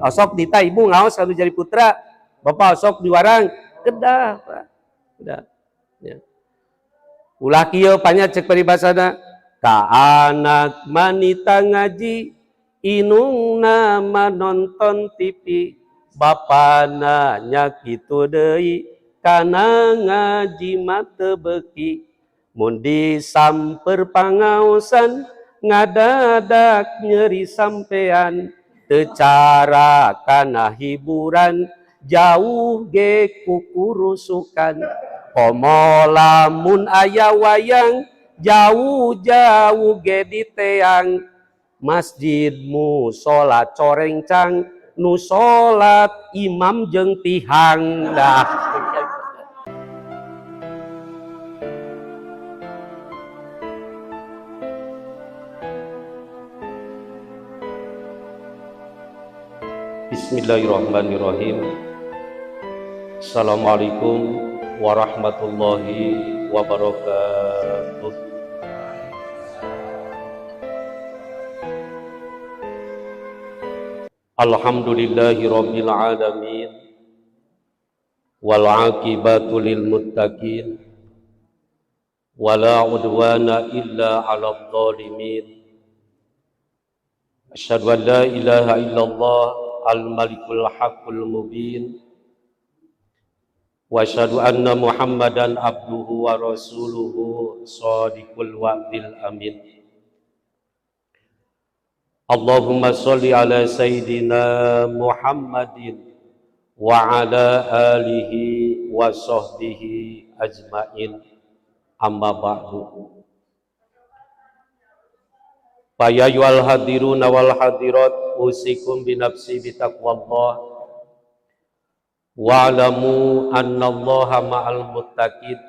Osok dititah ibu ngaos anu jadi putra, bapak osok diwarang kedah, Pak. Kedah. Ya. Ulah kieu panya cek paribasana ka anak mah nitah ngaji, indungna mah nonton TV, bapana nya kitu deui, kana ngaji mah teu beuki, mun disamper pangaosan ngadadak nyeri sampean, teu cara kana hiburan jauh ge kukurusukan, komo lamun aya wayang jauh-jauh ge diteang, masjid musola corengcang, nu salat imam jeung tihang dah. Bismillahirrahmanirrahim. Assalamualaikum warahmatullahi wabarakatuh. Alhamdulillahi rabbil alamin wal aqibatu lil muttaqin wala udwana illa 'alal zalimin. Asyhadu an la ilaha illallah al-malikul haqqul mubin wa asyhadu anna Muhammadan abduhu wa rasuluhu shadiqul wa'dil amin. Allahumma sholli ala sayyidina Muhammadin wa ala alihi wa sahbihi ajmain. Amma ba'du. Fa ya ayyuhal hadiruna wal hadirat, usikum binafsi bitaqwallah wa'lamu annallaha ma'al muttaqin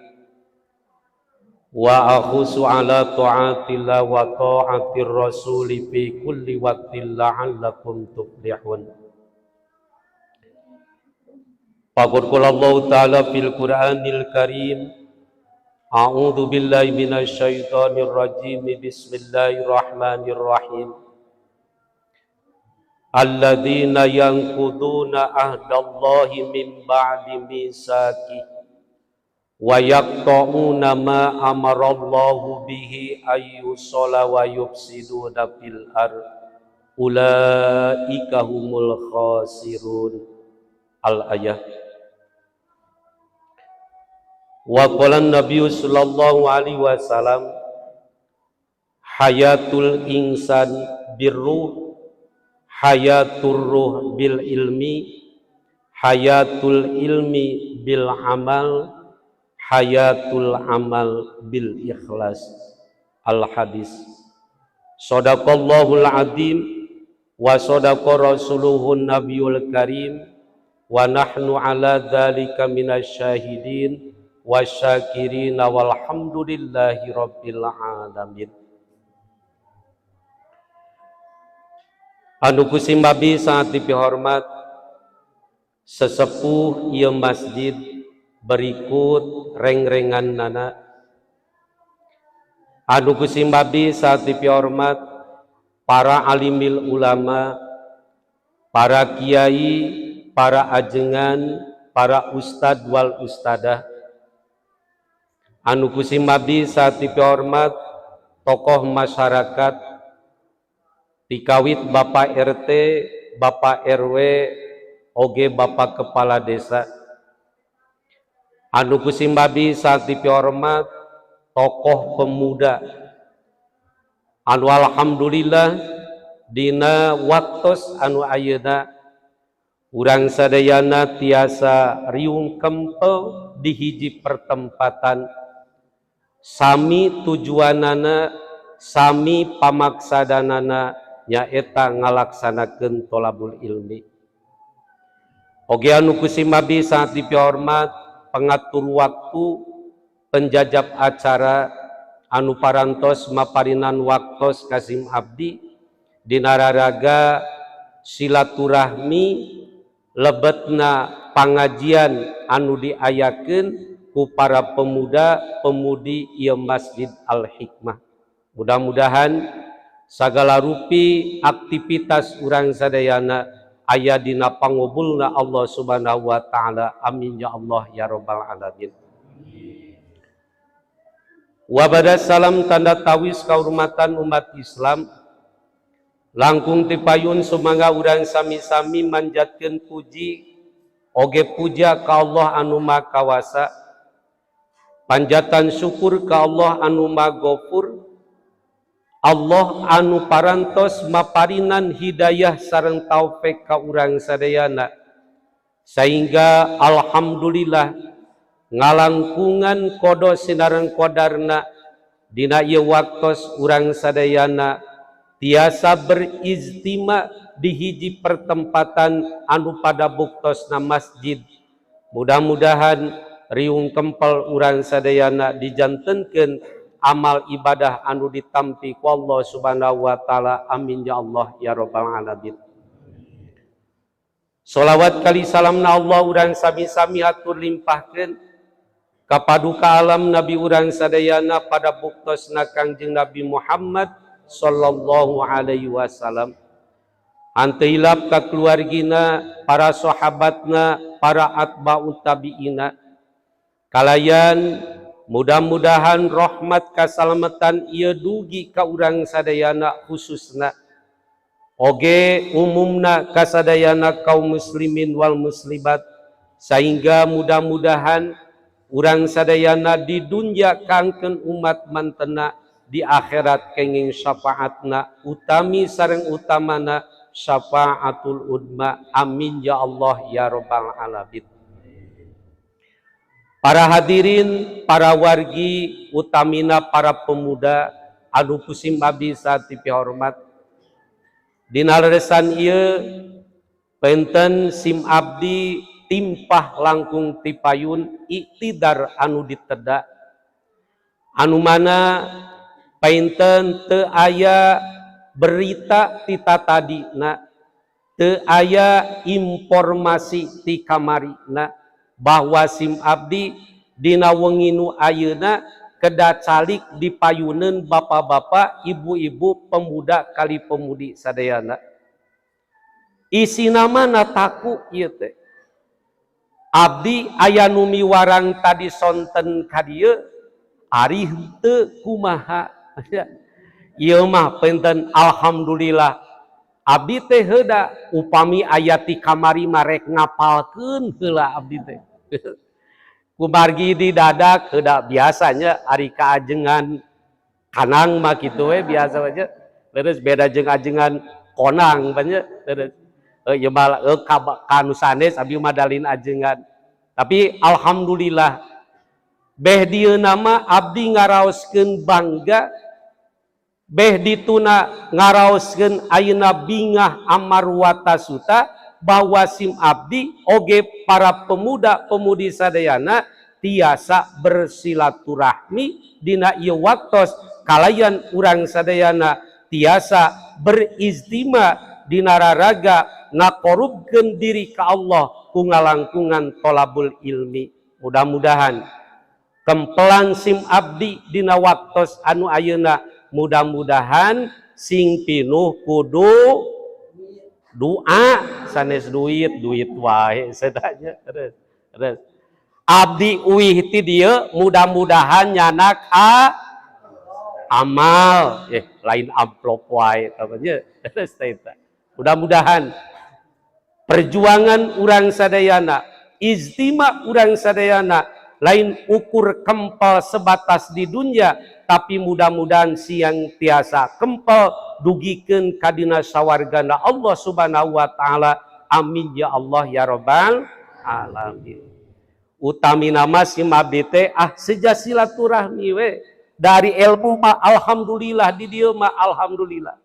wa akhusu ala ta'atillah wa ta'atir rasuli fi kulli waqtin la'allakum tuflihun. Faqad qala Allah ta'ala fil Qur'anil Karim, a'udzu billahi minasyaitonir rajim, bismillahirrahmanirrahim. Alladzina yanquduna ahdallahi min ba'di mitsaqi wa yaqta'una ma amarallahu bihi ayyusala wa yufsiduna fil ard ulaika humul khasirun. Al-ayah. Wa qala an-nabiy sallallahu alaihi wasallam, hayatul insan birruh, hayatur ruh bil ilmi, hayatul ilmi bil amal, hayatul amal bil ikhlas. Al hadis. Sadaqallahul azim wa sadaqa rasuluhun nabiyul karim wa nahnu ala dzalika minasyahidin wasyakirin walhamdulillahi rabbil alamin. Anu ku simbabi sangat dipihormat sesepuh ieu masjid berikut rengrengan nana. Anu ku simbabi sangat dipihormat para alimil ulama, para kiai, para ajengan, para ustad wal ustadah. Anu ku simbabi sangat dipihormat tokoh masyarakat dikawit Bapak RT, Bapak RW, oge Bapak Kepala Desa. Anu ku simbabi sangat dipihormat tokoh pemuda. Anu alhamdulillah dina waktos anu ayeuna urang sadayana tiasa riung kempel di hiji pertempatan, sami tujuanana, sami pamaksadanana, nyaeta ngalaksanakeun tolabul ilmi. Oge anu ku simbabi sangat dipihormat pengatur waktu, penjajab acara anu parantos maparinan waktos kasim abdi dina raraga silaturahmi lebetna pangajian anu diayakeun ku para pemuda pemudi ieu Masjid Al-Hikmah. Mudah-mudahan sagala rupi aktivitas urang sadayana aya dina pangobulna Allah Subhanahu wa taala. Amin ya Allah ya rabbal alamin. Wa bada salam tanda tawis kahormatan umat Islam, langkung tipayun sumangga urang sami-sami manjatkeun puji oge puja ka Allah anu Maha Kawasa, panjatan syukur ka Allah anu Maha Gofur, Allah anu parantos maparinan hidayah sareng taufik ka urang sadayana sehingga alhamdulillah ngalangkungan qada sinareng qadarna dina ieu waktos urang sadayana tiasa berijtima di hiji pertempatan anu pada buktosna masjid. Mudah-mudahan riung kempel urang sadayana dijantenkeun amal ibadah anu ditampi ku Allah Subhanahu wa taala. Amin ya Allah ya rabbal alamin. Salawat kali salamna Allah urang sami-sami hatur limpahkeun ka paduka alam Nabi urang sadayana pada buktosna Kangjeng Nabi Muhammad sallallahu alaihi wasallam. Henteu hilap ka keluargina, para sahabatna, para atba'ut tabi'ina. Kalayan mudah-mudahan rahmat kasalamatan ieu dugi ka urang sadayana, khususna oge umumna kasadayana kaum muslimin wal muslimat, sehingga mudah-mudahan urang sadayana di dunya kangkeun umat mantena, di akhirat kenging syafaatna utami sareng utamana syafaatul udma. Amin ya Allah ya rabbal alamin. Para hadirin, para wargi, utamina para pemuda anu ku sim abdi dipihormat, dina leresan ieu penten sim abdi timpah langkung tipayun iktidar anu diteda, anu mana penten teu aya berita tita tadina, teu aya informasi ti kamarina bahwa sim abdi dina wengi nu ayeuna kedah calik dipayuneun bapak-bapak, ibu-ibu, pemuda kali pemudi sadayana. Isi nama taku ieu teh. Abdi aya nu miwarang tadi sonten ka dieu, ari henteu kumaha. Ieu mah penten alhamdulillah abdi teh heuda upami aya ti kamari mah rek ngapalkeun heula abdi teh. Kumargi di dadak heuda biasanya ari kaajengan kanang mah kitu we biasa aja. Terus beda jeung ajengan konang banyak terus. Ieu mah ka nu sanes abdi mah dalin ajengan. Tapi alhamdulillah beh dieu nama abdi ngaraoskeun bangga, beh dituna ngaraoskeun ayeuna bingah amarwata suta bahwa sim abdi oge para pemuda-pemudi sadayana tiasa bersilaturahmi dina ieu waktos, kalayan urang sadayana tiasa berijtima dina raraga ngakorubkeun diri ka Allah ku ngalangkungan tolabul ilmi. Mudah-mudahan kempelan sim abdi dina waktos anu ayeuna mudah-mudahan sing pinuh kudu doa sanes duit duit wae sedanya. Terus terus abdi uih ti dieu mudah-mudahan nyanak a amal, lain amplop wae tamanya. Terus eta mudah-mudahan perjuangan urang sadayana, ijtima urang sadayana lain ukur kempal sebatas di dunia, tapi mudah-mudahan siang tiasa kempal dugikeun kadina sawargana Allah Subhanahu wa taala. Amin ya Allah ya rabbal alamin. Utami nama si abdi teh ah seja silaturahmi we. Dari ilmu mah alhamdulillah di dieu mah alhamdulillah.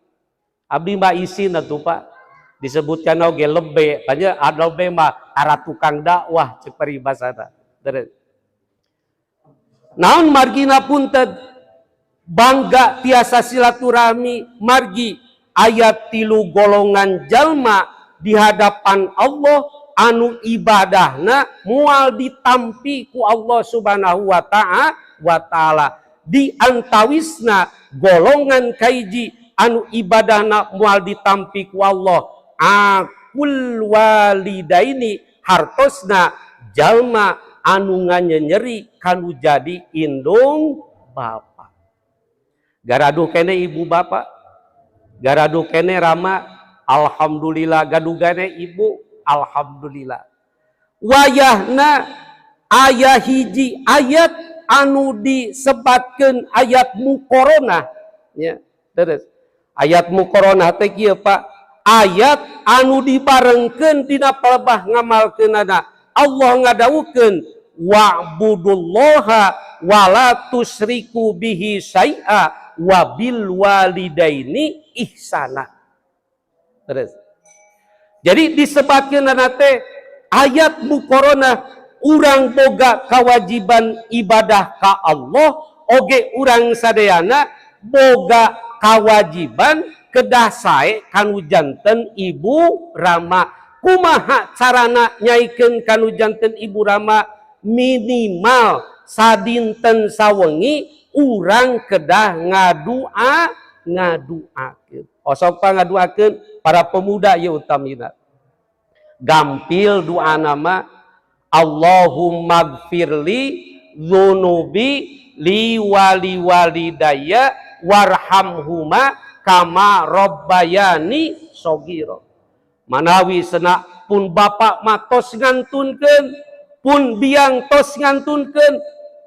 Abdi mah isin atuh, Pak. Disebutkan oge lebe, banyak ada lebe mah arah tukang dakwah cek paribasana. Terus. Naon margina punten bangga tiasa silaturahmi, margi aya tilu golongan jalma di hadapan Allah anu ibadahna mual ditampi ku Allah Subhanahu wa ta'ala. Di antawisna golongan kaiji anu ibadahna mual ditampi ku Allah, aqul Aqul walidaini, hartosna jalma anu nganyenyeri kanu jadi indung bapa. Gaduh keneh ibu bapak, gaduh keneh rama, alhamdulillah. Gaduh keneh ibu, alhamdulillah. Wayahna aya hiji ayat anu disebatkan ayat muqoronah ya. Terus ayat muqoronah teh kieu, Pak, ayat anu dibarengkeun dina palebah ngamalkeunana. Allah ngadawukeun, wa'budullaha wala tusriku bihi syai'a wa bil walidaini ihsana. Terus jadi disebutkeun teh ayat muqoronah. Urang boga kewajiban ibadah ka Allah, oge urang sadayana boga kewajiban kedah sae kanu janten ibu rama. Kumaha carana nyaikeun kanu janten ibu rama? Minimal sadinten sawengi urang kedah ngadua, ngaduakeun. Osok ngaduakeun para pemuda ya, utamina gampil doa nama, Allahumma gfirli dzunubi li wali walidayya warhamhuma kama robbayani shogiro. Manawi sena pun bapak matos ngantunkeun, pun biang tos ngantunkeun,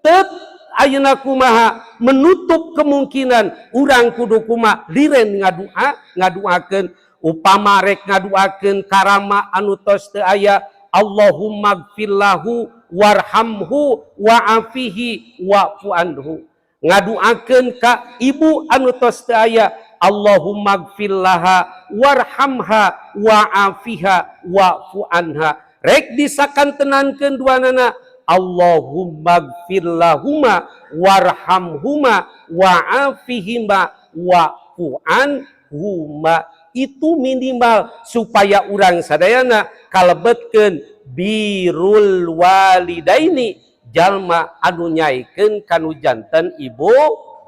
tet ayeuna kumaha menutup kemungkinan urang kudu kuma liren ngadua, ngaduakeun. Upama rek ngaduakeun karama anu tos teu aya, Allahumma gfirlahu warhamhu wa'afihi wa'fu anhu. Ngaduakeun ka ibu anu tos teu aya, Allahumma gfir laha warhamha wa'afiha wa'fu anha. Rek disakantenankeun duanana, Allahumma gfir lahuma warhamhuma wa'afihima wa'fu anhuma. Itu minimal supaya urang sadayana kalebetkeun birul walidaini, jalma anu nyaikeun kanu janten ibu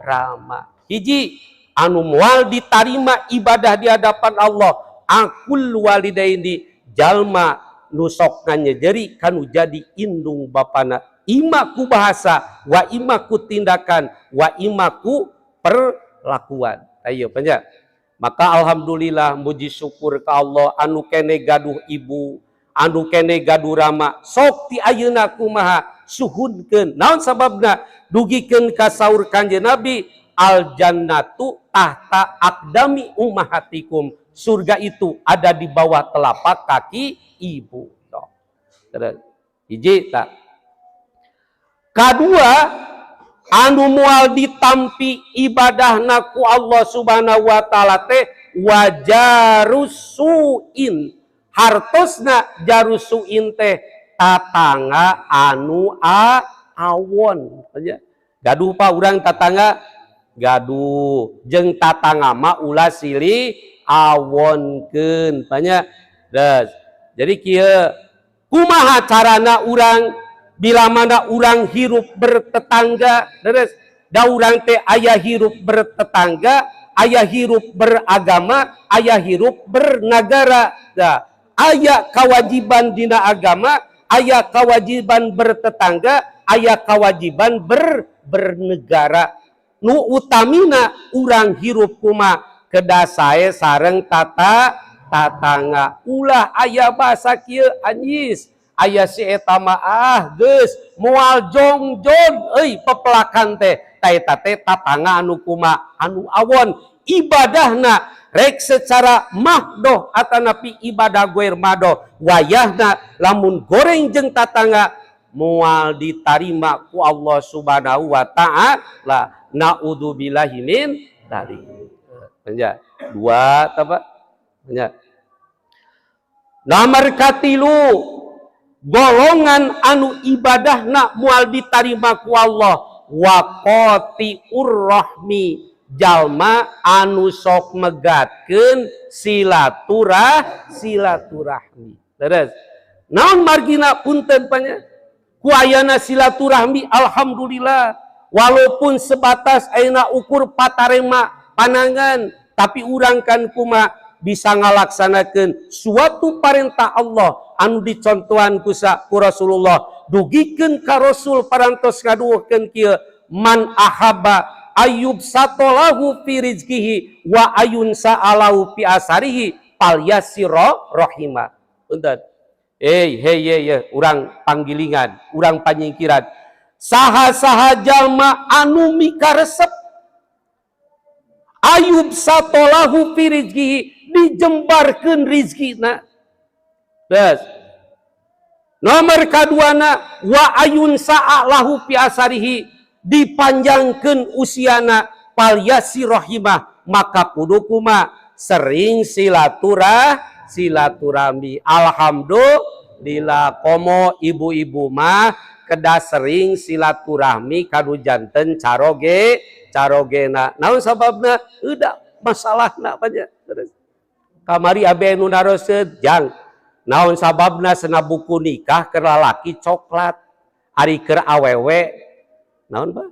rama. Hiji anu moal ditarima ibadah di hadapan Allah, aqul walidaini, jalma nu sok nganyejeri kanu jadi indung bapana, ima ku bahasa, wa ima ku tindakan, wa ima ku perlakuan. Ayo panja. Maka alhamdulillah, muji syukur ke Allah, anu keneh gaduh ibu, anu keneh gaduh rama, sok ti ayeuna kumaha suhunkeun. Naon sababna? Dugikeun ka saur Kanjeng Nabi, al jannatu tahta aqdami ummahatikum, surga itu ada di bawah telapak kaki ibu. Terus hiji tak kadua anu moal ditampi ibadah ku Allah Subhanahu wa taala teh wajarusuin. Hartosna jarusuin teh tatangga anu awon. Gaduh, Pak, urang tatangga? Gaduh. Jeung tatangga mah ulah silih awonkeun banyak. Des. Jadi kieu, kumaha carana urang bila mana urang hirup bertetangga? Terus da urang teh aya hirup bertetangga, aya hirup beragama, aya hirup bernagara. Da aya kewajiban dina agama, aya kewajiban bertetangga, aya kewajiban bernegara. Nu utamina urang hirup kuma kedah sae sareng tatangga. Ulah aya bahasa kieu, anjis, aya si eta mah, ah geus moal jongjon euy pepelakan teh. Ta eta teh tatangga anu kuma? Anu awon. Ibadahna rek secara mahdoh atanapi ibadah goir mahdoh, wayahna lamun goreng jeung tatangga moal ditarima ku Allah Subhanahu wa Ta'ala, naudzubillahi min dzalik. Ya, dua apa ya. Nomor katilu, golongan anu ibadahna moal ditarima ku Allah, waqati urrahmi, jalma anu sok megatkeun silaturahmi. Terus naon margina? Punten panya, ku ayana silaturahmi alhamdulillah, walaupun sebatas ayeuna ukur patarema panangan, tapi urang kan kuma Bisa ngalaksanakeun suatu parentah Allah anu dicontohan ku ku Rasulullah, dugikeun ka Rasul parantos ngaduhkeun kieu, "Man ahabba ay yubsatha lahu fi rizqihi wa ay yunsa'a lahu fi atsarihi falyasil rahimah." Punten. Eh, hey, ye, ye, urang panggilingan, urang panyingkiran. Saha-saha jalma anu mikaresep ay yubsatha lahu fi rizqihi, dijembarkeun rizkina. Terus nomor kaduana, wa ay yunsa'a lahu fi atsarihi, dipanjangkeun usiana, falyasil rahimah, maka kudu kuma sering silaturahmi. Alhamdulillah, komo ibu-ibu mah kedah sering silaturahmi ka nu janten carogena. Naon sababna? Udah masalahna banyak. Terus kamari abe nu naroseun, "Jang, naon sababna sena buku nikah keur lalaki coklat, ari keur awewe naon, Pak,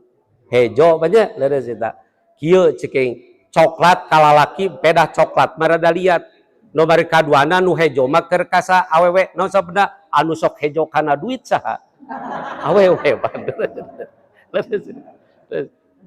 hejo?" Banyak. Leres eta. Kieu ceking, coklat ka lalaki pedah coklat mah rada liat. Nomor kaduana, nu hejo mah keur kasa awewe. Naon sababna? Anu sok hejo kana duit saha? Awewe, Pak.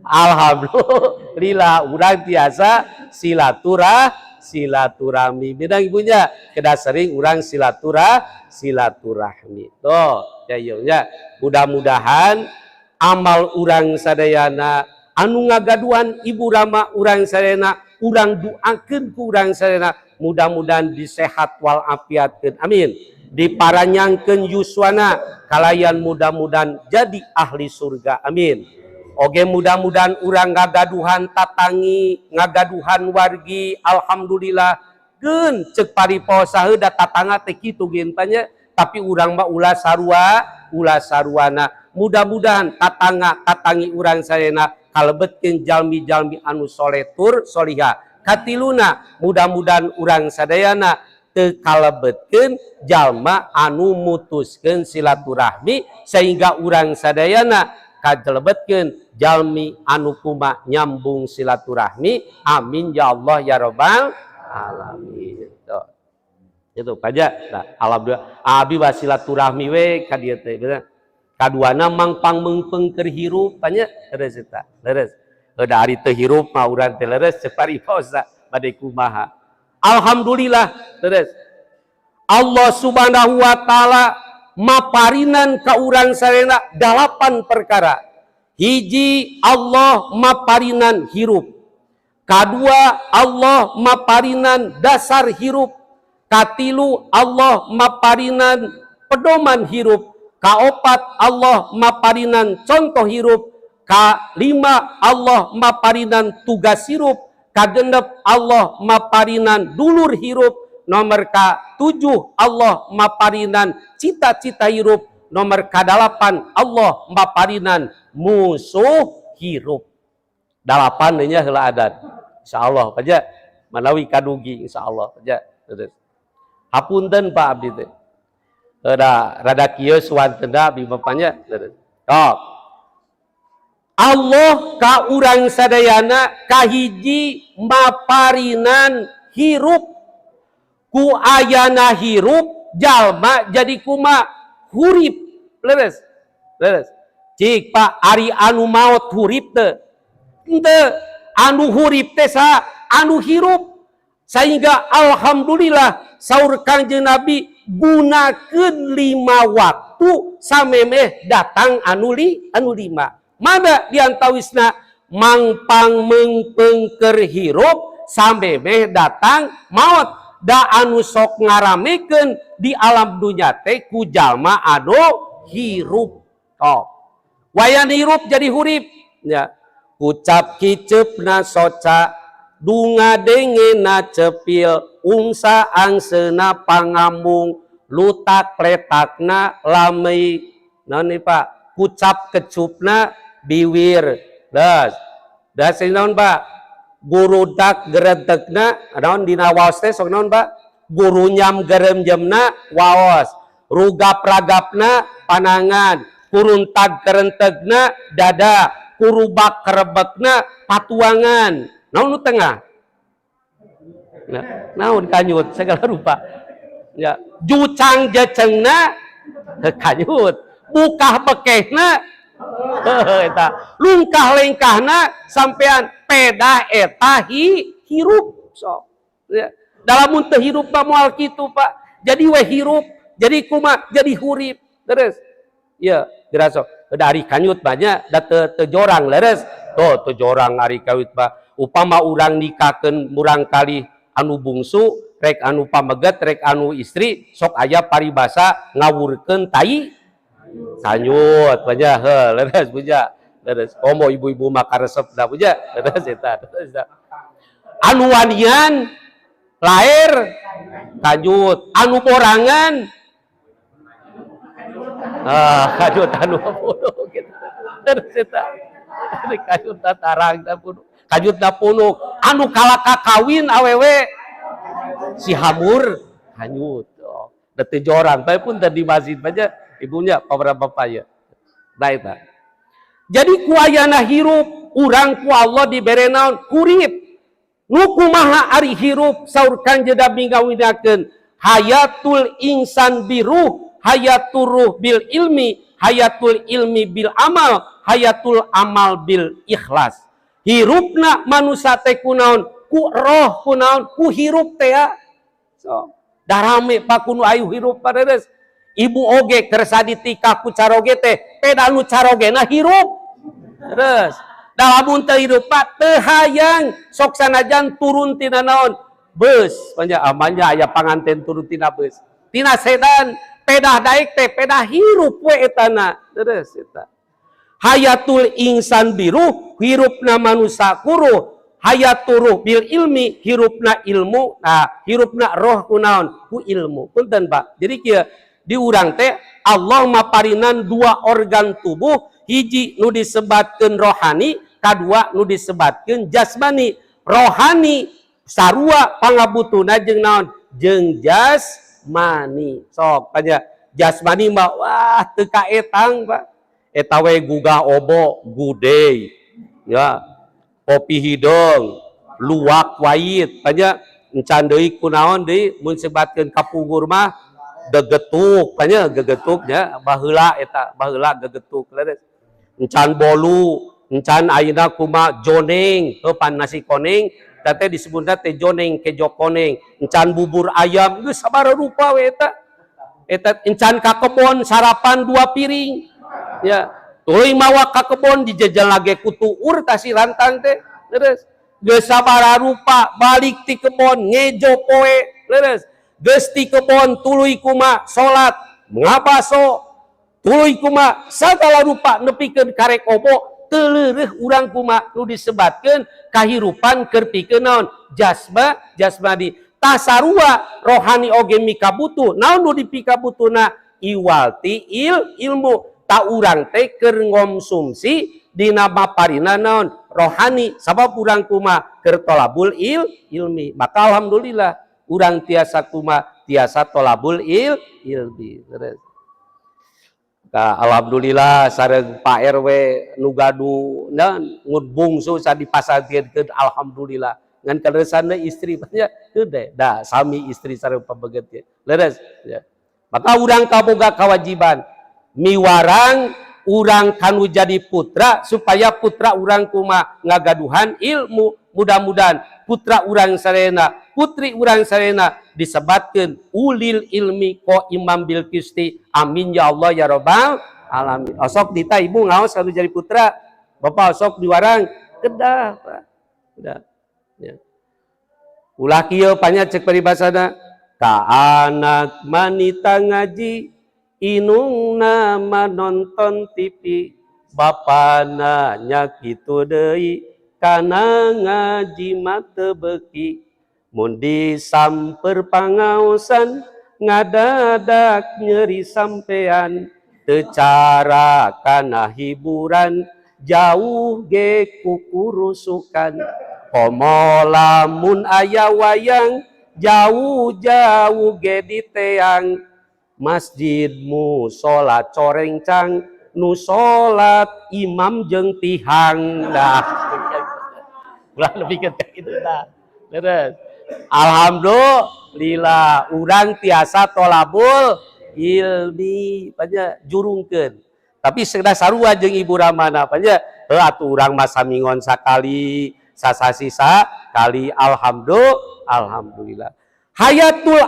Alhamdulillah, urang tiasa silaturahmi. Bidang ibunya kedah sering urang silaturahmi. Tuh ya, iya, mudah-mudahan amal urang sadayana, anu ngagaduhan ibu rama urang sadayana, urang doakeun ku urang sadayana, mudah-mudahan disehat wal afiatkeun, amin, diparanjangkeun yuswana, kalayan mudah-mudahan jadi ahli surga, amin. Oge mudah-mudahan urang ngagaduhan tatangi, ngagaduhan wargi, alhamdulillah. Keun cek pariposa da tatangga teh kitu geun tanya, tapi urang mah ulah sarua, ulah saruana. Mudah-mudahan tatangga tatangi urang sadayana kalebetkeun jalmi-jalmi anu soleh tur solihah. Katiluna, mudah-mudahan urang sadayana teu kalebetkeun jalma anu mutuskeun silaturahmi, sehingga urang sadayana kajelebetkeun jalmi anu kuma nyambung silaturahmi, amin ya Allah ya robbal alamin. Tuh. Itu pajak. Nah, alhamdulillah abi wa silaturahmi we ka dieu teh, bener. Kaduana mangpang meungpeung keur hirup nya, leres eta, leres. Da ari teu hirup mah urang teh, leres, cek pariposa bade kumaha. Alhamdulillah, leres. Allah Subhanahu wa taala maparinan ka urang sadayana dalapan perkara. Hiji, Allah maparinan hirup. Kadua, Allah maparinan dasar hirup. Katilu, Allah maparinan pedoman hirup. Kaopat, Allah maparinan contoh hirup. Kalima, Allah maparinan tugas hirup. Kagenep, Allah maparinan dulur hirup. Nomor ka-7, Allah maparinan cita-cita hirup. Nomor ka-8, Allah maparinan musuh hirup. Dalapan nya heula adat. Insyaallah aja manawi kadugi, insyaallah aja. Terus. Hapunten, Pak, abdi teh. Rada rada kieu suwantena abdi bapaknya. Tok. Allah ka urang sadayana kahiji maparinan hirup. Ku ayana hirup, jalma jadi kuma? Hurip. Leres, leres. Cik, Pak, ari anu maot hurip teu? Henteu. Anu hurip teh sa anu hirup. Sehingga alhamdulillah, saur Kangjeng Nabi, gunakeun lima waktu samemeh datang anu lima. Mana diantawisna? Mangpang meungpeung keur hirup samemeh datang maot. Da anu sok ngaramekeun di alam dunya teh ku jalma anu hirup. Oh. Wayan hirup jadi hurip ya. Kucap kiceupna soca, dunga dengena cepil, ungsa angsena pangambung, lutak letakna lamei. Naon nih, Pak? Kucap kecupna biwir. Das. Das naon, Pak? Gurudak gerentekna naon dina waos teh sok naon, Pak? Gurunyam geremjemna waos. Rugap ragapna panangan, kuruntag kerentegna dada, kurubak kerebekna patuangan. Naon nu tengah? Nah, naon kanyut segala rupa. Ya, jucang jecengna kanyut, bukah bekehna eta, lungkah lengkahna sampean pedah eta hirup sok. Ya. Dalam teu hirup mah moal kitu, Pak. Jadi we hirup, jadi kuma, jadi hurip. Terus. Ya, geura sok. Dari kanyut banyak da teu teu jorang leres. Tuh teu jorang ari kawit, Pak. Upama urang nikahkeun murang kali anu bungsu, rek anu pameget, rek anu istri, sok aya paribasa ngawurkeun tai kanyut banyak, heuh, leres puja. Leres. Komo ibu-ibu mah karesep da puja. Leres eta. Leres eta. Anu wanian lair kanyut, anu borangan ah kanyut anu punuk gitu. Terus eta. Kanyut tarang da punuk. Kanyut da punuk. Anu kalaka kawin awewe si hamur hanyut. Oh, da teu jorang, tapi pun tadi masjid aja ibunya para bapak ya. Nah eta. Jadi ku ayana hirup urang ku Allah dibere naon? Hurip. Nu kumaha ari hirup? Saur Kanjeng Nabi ngawinakeun hayatul insan biruh, hayatul ruh bil ilmi, hayatul ilmi bil amal, hayatul amal bil ikhlas. Hirupna manusia teh kunaon? Ku roh. Kunaon? Ku hirup teh ya. So, darame Pak kunu ayu hirup pareres. Ibu oge kersa ditikah ku caroge teh, peda nu carogena hirup. Terus, lamun teu hirup, Pak, teu hayang sok sanajan turun tina naon? Bus. Panja amannya aya panganten turun tina bus. Tina sedan, pedah daek teh pedah hirup we etana. Terus eta. Hayatul insan biruh, hirupna manusia kuruh, hayatul ruh bil ilmi, hirupna ilmu, nah hirupna roh kunaon? Ku ilmu. Punten, Pak. Jadi kieu di urang teh Allah maparinan dua organ tubuh, hiji nu disebatkeun rohani, kadua nu disebatkeun jasmani. Rohani sarua pangabutuna jeung naon? Jeung jasmani. Sok tanya jasmani mah wah teu kaetang, Pak. Eta we gugah obo gudey ya, kopi hideung, luwak wait tanya, encan deui kunaon deui mun sebatkeun kapungkur mah gegetuk tanya, gegetuk nya baheula eta, baheula gegetuk leres. Encan bolu, encan ayeuna kuma joneng, heuh pan nasi koneng teh disebutna teh joneng, kejo koneng, encan bubur ayam, geus sabaraha rupa we eta. Eta encan ka kebon sarapan dua piring ya, tuluy mawa ka kebon dijejel lagi ku tuur tah si rantang teh. Terus geus sabaraha rupa, balik ti kebon ngejo poe. Leres, geus ti kebon tuluy kuma salat, ngabaso, tuluy kuma sagala rupa nepikeun karek obo. Teu leureuh urang kuma nu disebatkeun kahirupan keur pikeun naon? Jasmani. Tasarua rohani oge mikabutuh. Naon nu dipikabutuna? Iwal ti ilmu. Tak urang teh keur ngonsumsi dina maparina naon? Rohani. Sabab urang kuma keur tolabul ilmi. Maka alhamdulillah urang tiasa kuma tiasa tolabul ilmi. Terus. Ka alhamdulillah sareng Pak RW nu gaduh na bungsu sa dipasantrenkeun, alhamdulillah. Ngan kaleresanna istri banyak gede da sami istri sareng pameget ge leres ya. Maka urang kaboga kewajiban miwarang urang kanu jadi putra supaya putra urang kuma ngagaduhan ilmu. Mudah-mudahan putra urang sarena, putri urang sarena disebatkeun ulil ilmi qoimam bil qisti. Amin ya Allah ya robbal alamin. Osok dita ibu ngaos kanu jadi putra, bapak osok diwarang kedah, Pak. Kedah ya. Ulah kieu panya cek paribasana ka anak manita ngaji, inungna nonton TV, bapana nya kitu deui, kana ngaji mah teu beuki. Mun disamper pangaosan ngadadak nyeri sampean, teu cara kana hiburan jauh ge kukurusukan. Komo lamun aya wayang jauh-jauh ge diteang, masjid musola corengcang, nu salat imam jeung tihang. Dah ulah lebih ke itu dah. Leres. Alhamdulillah, urang tiasa tolabul ilmi nya, jurungkeun. Tapi sudah sarua jeung Ibu Ramana nya, heuh atuh urang mah samingon sakali, sasasi sakali, alhamdulillah, alhamdulillah. Hayatul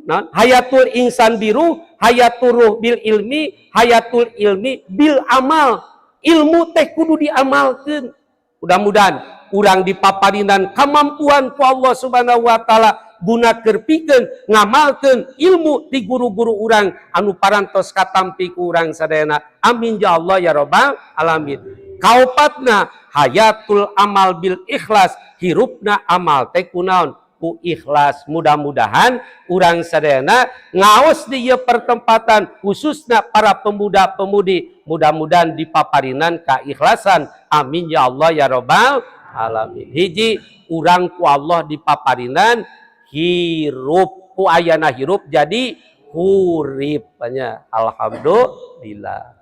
nah, hayatul insan biruh, hayatul ruh bil ilmi, hayatul ilmi bil amal. Ilmu teh kudu diamalkeun. Mudah-mudahan urang dipaparinan kemampuan ku Allah Subhanahu wa Taala guna keur pikeun ngamalkeun ilmu di guru-guru urang anu parantos katampi ku urang sadayana. Amin ya Allah ya Robbal alamin. Kaopatna, hayatul amal bil ikhlas, hirupna amal teh kunaon? Ku ikhlas. Mudah-mudahan urang sadayana ngaos di ieu pertempatan, khususnya para pemuda-pemudi, mudah-mudahan dipaparinan keikhlasan. Amin ya Allah ya Robbal alamin. Hiji, urang ku Allah dipaparinan hirup, ku ayana hirup jadi hurip nya. Alhamdulillah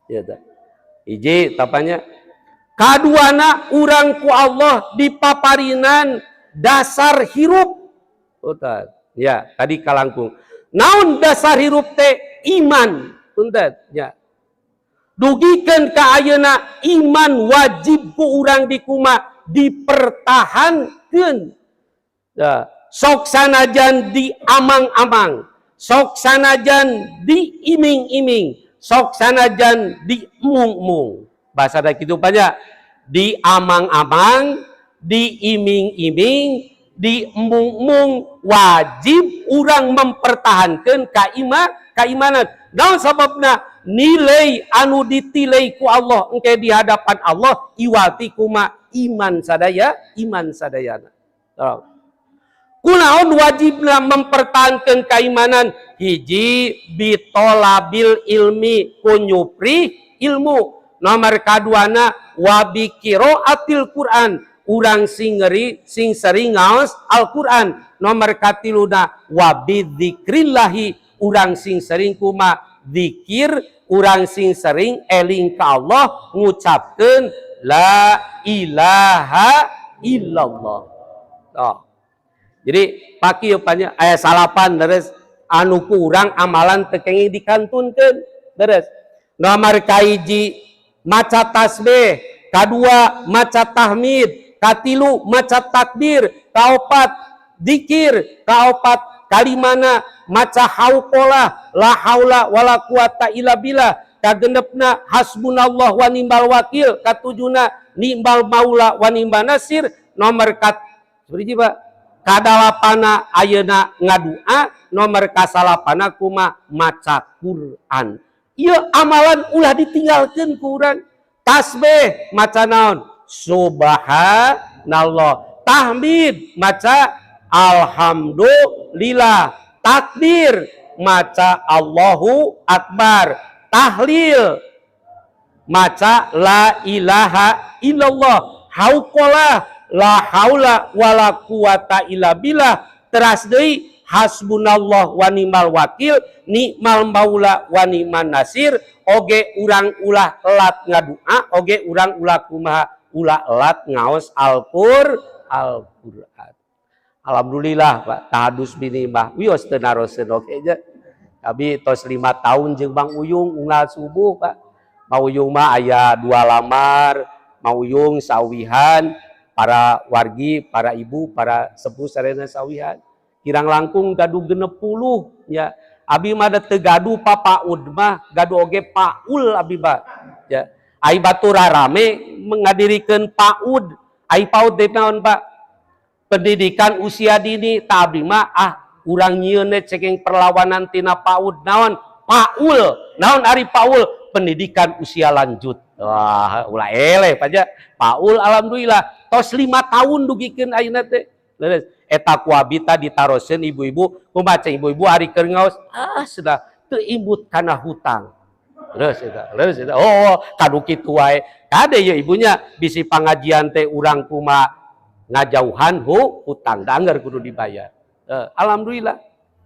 ya tah. Hiji tapanya, kaduana, urang ku Allah dipaparinan dasar hirup. Oh, ya, tadi kalangkung naon dasar hirup teh? Iman, punten ya. Dugikeun ka ayeuna, iman wajib ku urang dikuma? Dipertahankeun ya. Sok sanajan diamang-amang, sok sanajan diiming-iming, sok sanajan diemung-emung, bahasa da kitu banyak, diamang-amang, diiming-iming, diembung-embung, wajib urang mempertahankan keimanan. Naon sababna? Nilai anu ditilai ku Allah engke di hadapan Allah iwati kuma iman sadaya, iman sadayana. Oh. Kunaon wajibna mempertahankan keimanan? Hiji, bitolabil ilmi, ku nyupri ilmu. Nomor kaduana, wabi atil Quran, urang sing ngeri sing sering ngaos Al-Quran. Nomor katiluna, wabi dzikrillahi, urang sing sering kuma? Zikir, urang sing sering eling ka Allah, ngucapkeun la ilaha illallah. Oh. Jadi paki nya, aya salapan deres anu ku urang amalan teu kenging dikantunkeun deres. Nomor kahiji maca tasbih, kadua maca tahmid, katilu maca takbir, kaopat dikir, kaopat kalimana maca hauqalah, la haula wala quwata illa billah, kagenepna hasbunallah wa ni'mal wakil, katujuna ni'mal maula wa ni'man nasir, nomor kat seperti Pak, kadalapana ayeuna ngadua, nomor kasalapana kuma? Maca Quran. Ieu amalan ulah ditinggalkeun ku urang. Tasbih maca naon? Subhanallah. Tahmid maca alhamdulillah. Takbir maca Allahu akbar. Tahlil maca la ilaha illallah. Hauqalah, la haula wala quwata illa billah. Teras deui, hasbunallah wa ni'mal wakil, ni'mal maula wa ni'man nasir. Oge urang ulah elat ngadua, oge urang ulah kumaha? Ulah elat ngaos Al-Qur'an. Alhamdulillah, Pak, tahadus binimah wios teu naroseun oge nya. Abi tos 5 tahun jeung Bang Uyung unggal subuh, Pak. Mang Uyung mah aya dua lamar, Mang Uyung sawihan, para wargi, para ibu, para sepuh sarena sawihan. Kirang langkung gaduh 60 ya. Abi mah da teu gaduh papaud mah, gaduh oge paul abi mah. Ya. Ai batur rame mengadirikeun PAUD. Ai PAUD teh naon, Pak? Pendidikan usia dini. Ta abdi mah, ah, urang nyieun cekeng perlawanan tina PAUD naon? Paul. Naon ari Paul? Pendidikan usia lanjut. Wah, ulah eleh paja. Paul, alhamdulillah tos 5 tahun dugikeun ayeuna teh. Leres. Eta ku abi tah ditaroseun ibu-ibu, kumaha ibu-ibu ari keur ngaos? Ah, sudah teu imut kana hutang. Leres eta, leres eta. Oh, kadu kitu wae. Kade ya ibunya, bisi pangajian teh urang kuma ngajauhan hutang, da anggar kudu dibayar. Alhamdulillah.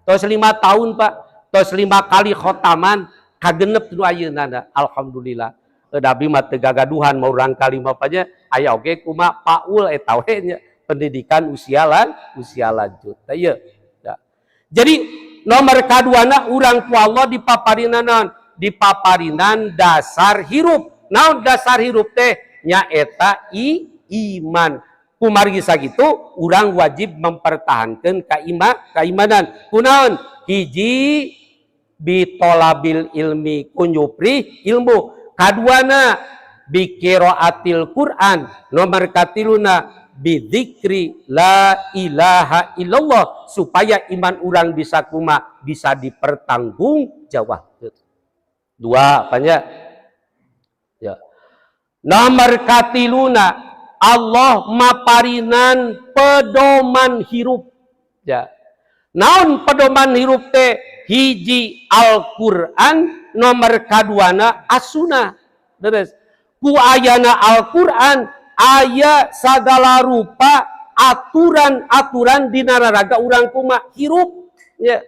Tos 5 tahun, Pak. Tos 5 kali khotaman kagenep nu ayeuna, alhamdulillah. Da abi mah teu gagaduhan mau urang kali mah nya, aya oge kuma paul eta we nya. Pendidikan usia lanjut. Tah ieu. Ya. Jadi nomor kaduana urang ku Allah dipaparinan naon? Dipaparinan dasar hirup. Naon dasar hirup teh? Nyaeta iman. Kumargi sakitu urang wajib mempertahankan keimanan. Kunaon? Hiji, bitolabil ilmi, ku nyupri ilmu. Kaduana, biqiraatil Quran. Nomor katiluna, bidzikri la ilaha illallah, supaya iman urang bisa kuma bisa dipertanggung jawab. Dua apanya ya. Nomor katiluna, Allah maparinan pedoman hirup ya. Naon pedoman hirup teh? Hiji, Al-Quran. Nomor kaduana, As-Sunnah. Terus ku ayana Al-Quran aya segala rupa aturan-aturan dina raraga urang kuma hirup ya.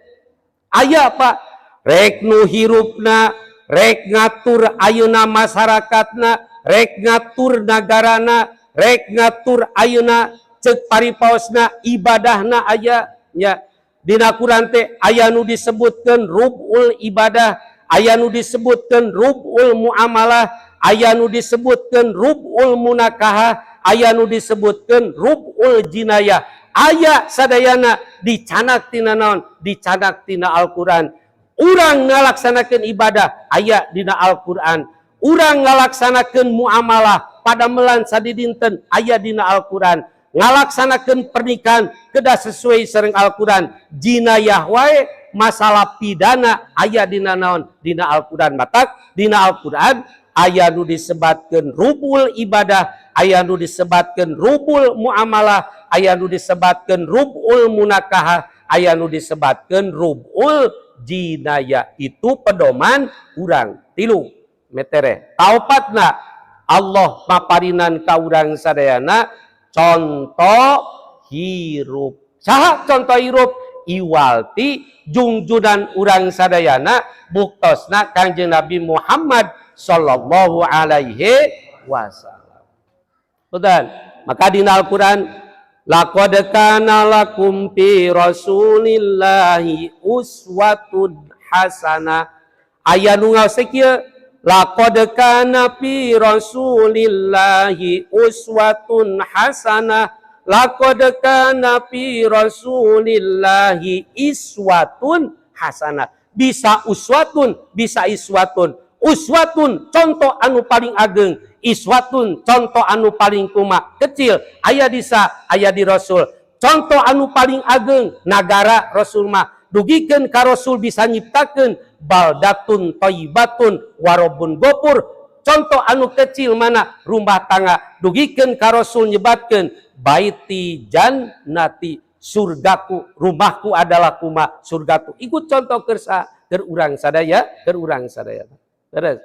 Aya, Pak, rek nu hirupna, rek ngatur ayeuna masyarakatna, rek ngatur nagarana, rek ngatur ayeuna cek paripaosna ibadahna aya ya. Dina Quran teh aya nu disebutkeun rubul ibadah, aya nu disebutkeun rubul muamalah, aya nu disebutkeun rubul munakahah, aya nu disebutkeun rubul jinayah. Aya sadayana dicanak tina naon? Dicanak tina Al-Quran. Urang ngalaksanakeun ibadah aya dina Al-Quran, urang ngalaksanakeun muamalah padamelan sadidinten aya dina Al-Quran, ngalaksanakeun pernikahan kedah sesuai sareng Al-Quran, jinayah wae masalah pidana aya dina naon? Dina Al-Quran. Matak dina Al-Quran aya nu disebatkeun rubul ibadah, aya nu disebatkeun rubul muamalah, aya nu disebatkeun rubul munakahah, aya nu disebatkeun rubul jinayah. Itu pedoman urang tilu metere. Kaopatna, Allah maparinan ka urang sadayana contoh hirup. Saha contoh hirup? Iwal ti jungjunan urang sadayana, buktosna Kangjeng Nabi Muhammad sallallahu alaihi wasallam. Betul. Maka di Al-Quran, laqad kana lakum fi rasulillahi uswatun hasanah. Aya nu ngaos kieu, laqad kana fi rasulillahi uswatun hasanah, laqad kana fi rasulillahi iswatun hasanah. Bisa uswatun, bisa iswatun. Uswatun contoh anu paling ageng, iswatun contoh anu paling kuma kecil. Aya disa, aya di Rasul. Contoh anu paling ageng nagara Rasul mah, dugikeun ka Rasul bisa nyiptakeun baldatun thayyibatun warobun gofur. Contoh anu kecil mana? Rumah tangga. Dugikeun ka Rasul nyebatkeun baiti jannati, surgaku, rumahku adalah kuma surgaku. Ikut contoh kersa keur urang sadaya, keur urang sadaya. Terus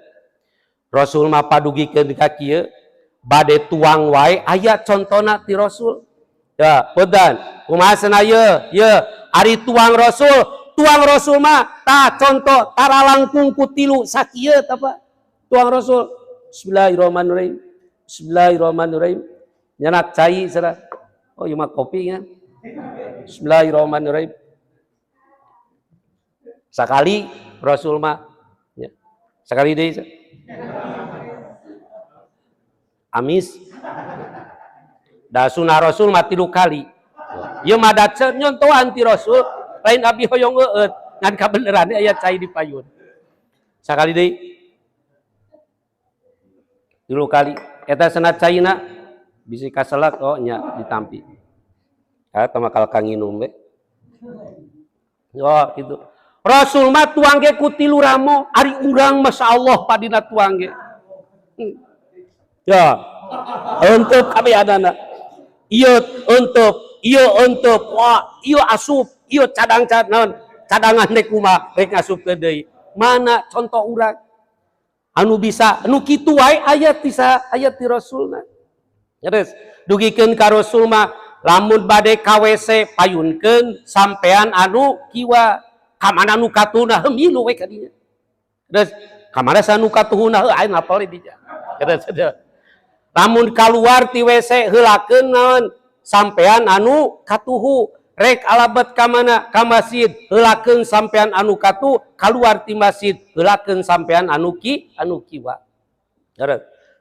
Rasul mah padugikeun ka kieu, bade tuang wae aya contona ti Rasul ya. Pedan kumaha cenah ye ye ari tuang Rasul? Tuang Rasul mah tah contoh tara langkung ku tilu sakieu tah, Pak. Tuang Rasul, bismillahirrahmanirrahim, bismillahirrahmanirrahim. Nyanak cai cenah. Oh, ieu mah kopi nya. Bismillahirrahmanirrahim sakali Rasul mah ya. Sekali deui, amis da sunah Rasul mah tilu kali. Ieu mah da nyontohan ti Rasul, lain abi hoyong eueut, ngan kabeneran aya cai di payun. Sakali deui, tilu kali eta cenah caina bisi kaselak. Oh nya, ditampi. Ah, tama kal kanginum we. Oh, gitu. Rasul mah tuang ge ku tilu ramo, ari urang masya Allah padina tuang ge. Ya. Untuk kami adana. Ieu untuk, ieu untuk, wah, ieu asup, ieu cadang naon, cadangan rek kumaha, rek ngasupkeun deui. Mana contoh urang? Anu bisa, anu kitu wae ayat bisa ayat di Rasulna. Terus dugikeun ka Rasul mah lamun bade ka WC payunkeun sampean anu kiwa. Kamana nu katuhna? Heuh, milu we ka dinya. Terus kamana sa nu katuhuna? Heuh, aing apal di dinya. Terus lamun kaluar ti WC heulakeun naon? Sampean anu katuhu rek alabet ka mana? Ka masjid, heulakeun sampean anu katuhu, kaluar ti masjid heulakeun sampean anu ki anu kiwa.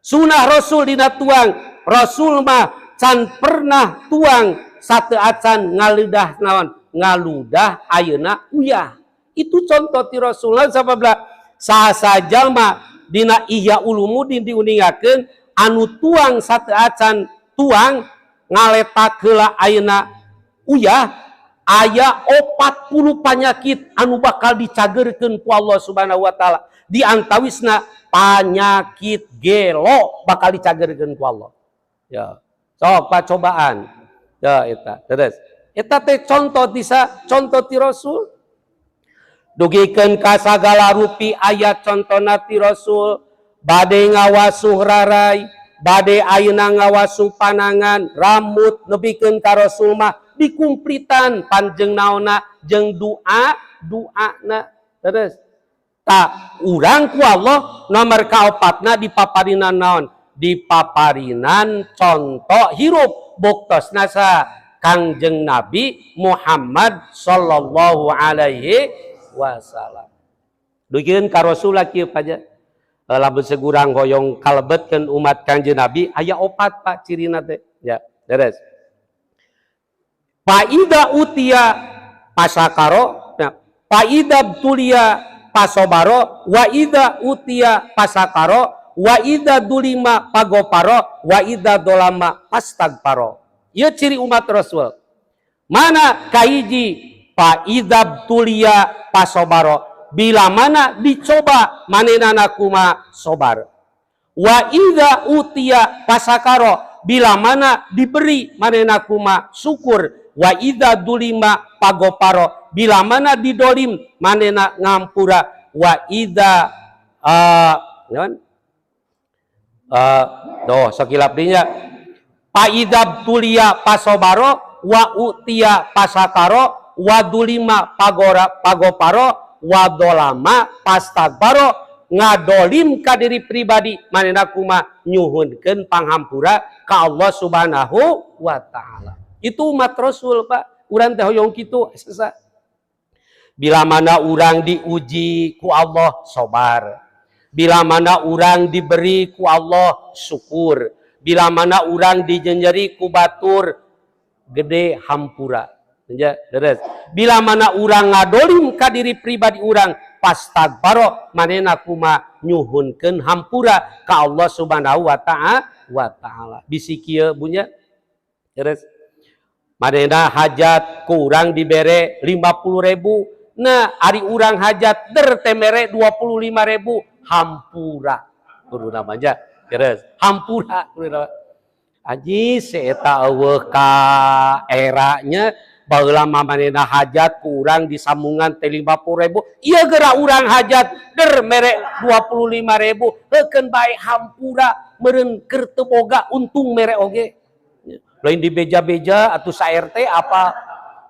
Sunah Rasul dina tuang, Rasul mah can pernah tuang satu acan ngaludah naon, ngaludah ayeuna uyah. Itu contoh ti Rasul. Sababla saha jalma dina Ihya Ulumuddin diuningakeun anu tuang satu acan tuang ngaletak heula ayeuna uyah, aya 40 panyakit anu bakal dicagerkeun ku Allah Subhanahu wa taala. Di antawisna panyakit gelo bakal dicagerkeun ku Allah. Ya. Sok Pak cobaan. Ya eta. Terus eta teh contoh tisa contoh ti Rasul. Dugikeun ka sagala rupi ayat contona ti Rasul, bade ngawasuh rarai, bade ayeuna ngawasuh panangan, rambut, nepikeun ka Rasul mah dikumplitan panjeng naona jeung doa doana. Terus tak urang ku Allah nomor kaopatna dipaparinan naon? Dipaparinan contoh hirup, buktosna sa Kangjeng Nabi Muhammad sallallahu alaihi wasallam. Dugikeun ka Rasul kieu paja. Lamun segurang hoyong kalebetkeun umat Kangjeng Nabi aya opat Pak cirina teh. Ya, beres. Faida utia pasakaro, nah, faida tulia pasobaro, wa ida utia pasakaro, wa ida dulima pagoparo, wa ida dolama pastagparo. Ieu ciri umat Rasul. Mana kahiji? Faida tulia pasobaro. Bila mana dicoba manenana kuma sobar. Wa ida utia pasakaro. Bila mana diberi manena kuma syukur. Wa ida dulima pagoparo. Bila mana didolim manena ngampura. Wa ida doh sakilap dinya. Faida tulia pasobaro, wa utia pasakaro, wa dulima pagora pagoparo, wa dolama pastagbaro. Ngadolim ka diri pribadi manehna kuma nyuhunkeun panghampura ka Allah Subhanahu wa taala. Itu umat Rasul Pak. Urang teh hoyong kitu sesa. Bila mana urang diuji ku Allah sobar. Bila mana urang diberi ku Allah syukur. Bila mana urang dijenjeri ku batur gede hampura. Ya, terus. Bila mana urang ngadolim ka diri pribadi urang pastagbaro manehna kuma nyuhunkeun hampura ka Allah Subhanahu wa taala. Bisi kieu bunya. Terus manehna hajat ku urang dibere 50.000. Nah, ari urang hajat der temere 25.000 hampura. Kudu namanya. Terus hampura kudu nama. Aji seeta eueuh ka eranya baheula mah manehna hajat ku urang disambungan teh 50.000. Ieu geura urang hajat der mere 25.000 heukeun bae hampura meureun keur teu boga untung mere oge. Lain dibeja-beja atuh sa RT apa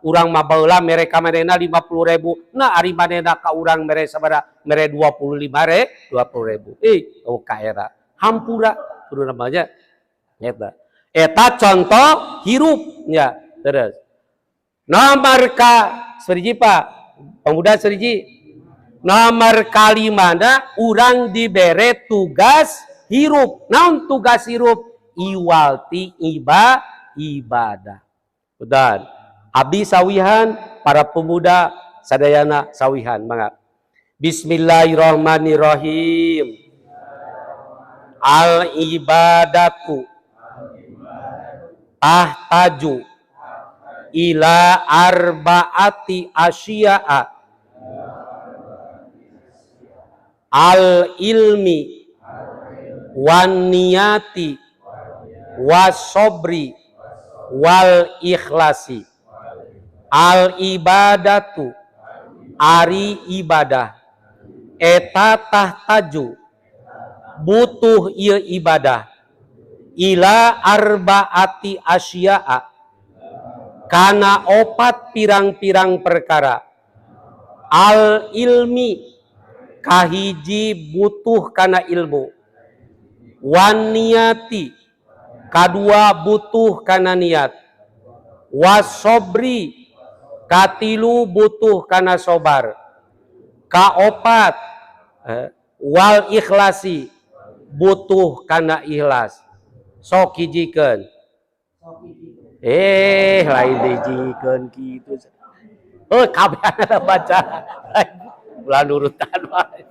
urang mah baheula mere ka manehna 50.000. Nah ari manehna ka urang mere sabaraha? Mere 20.000. Ih, oh ka era. Hampura kudu namanya eta. Eta contoh hirup ya. Terus nomor ka seriji Pak, pemuda seriji. Nomor kalimana urang dibere tugas hirup. Naon tugas hirup? Iwalti ibadah. Udah. Abdi sawihan, para pemuda sadayana sawihan mangga. Bismillahirrahmanirrahim. Al ibadatu tahtaju ila arbaati asya'a al ilmi wan niyati wasobri wal ikhlasi. Al ibadatu ari ibadah eta tahtaju butuh ieu ibadah ila arbaati asya'a kana opat pirang-pirang perkara. Al ilmi kahiji butuh kana ilmu, wan niyati kadua butuh kana niat, Wasobri, katilu butuh kana sobar. Kaopat, wal ikhlasi, butuh kana ikhlas. Sok hijikeun. Eh, lain dihijikeun kitu. Oh, kabehana baca. Ulah nurutan wae.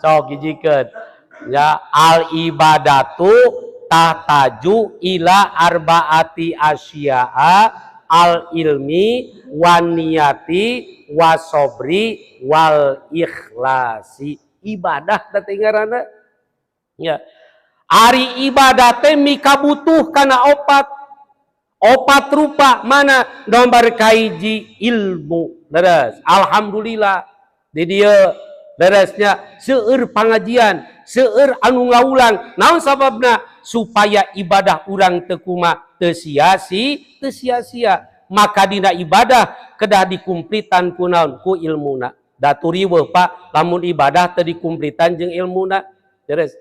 Sok hijikeun. Ya, al ibadatu tahtaju ila arbaati asya'a al ilmi wan niyati wasobri wal ikhlasi. Ibadah teh ngaranna ya. Ari ibadah teh mikabutuh kana opat opat rupa. Mana? Nomor kahiji, ilmu. Leres, alhamdulillah di dieu leresnya seueur pengajian, seueur anu ngawulang. Naon sababna? Supaya ibadah urang teu kuma, teu sia-sia, teu sia-sia. Maka dina ibadah kedah dikumplitan ku naon? Ku ilmuna. Da turiweuh, Pak, lamun ibadah teu dikumplitan jeung ilmuna. Terus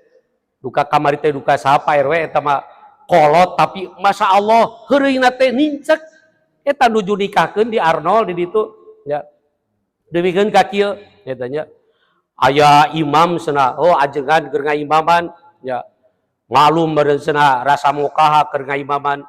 duka kamari teh duka saha, Pak RW, eta mah kolot tapi masya Allah heureuyna teh nincek. Eta nuju nikahkeun di Arnold di ditu ya. Demikian ka kieu eta nya, aya imam cenah, oh, ajengan keur ngaimaman ya, malum meureun cenah rasa mukaha keur ngaimaman.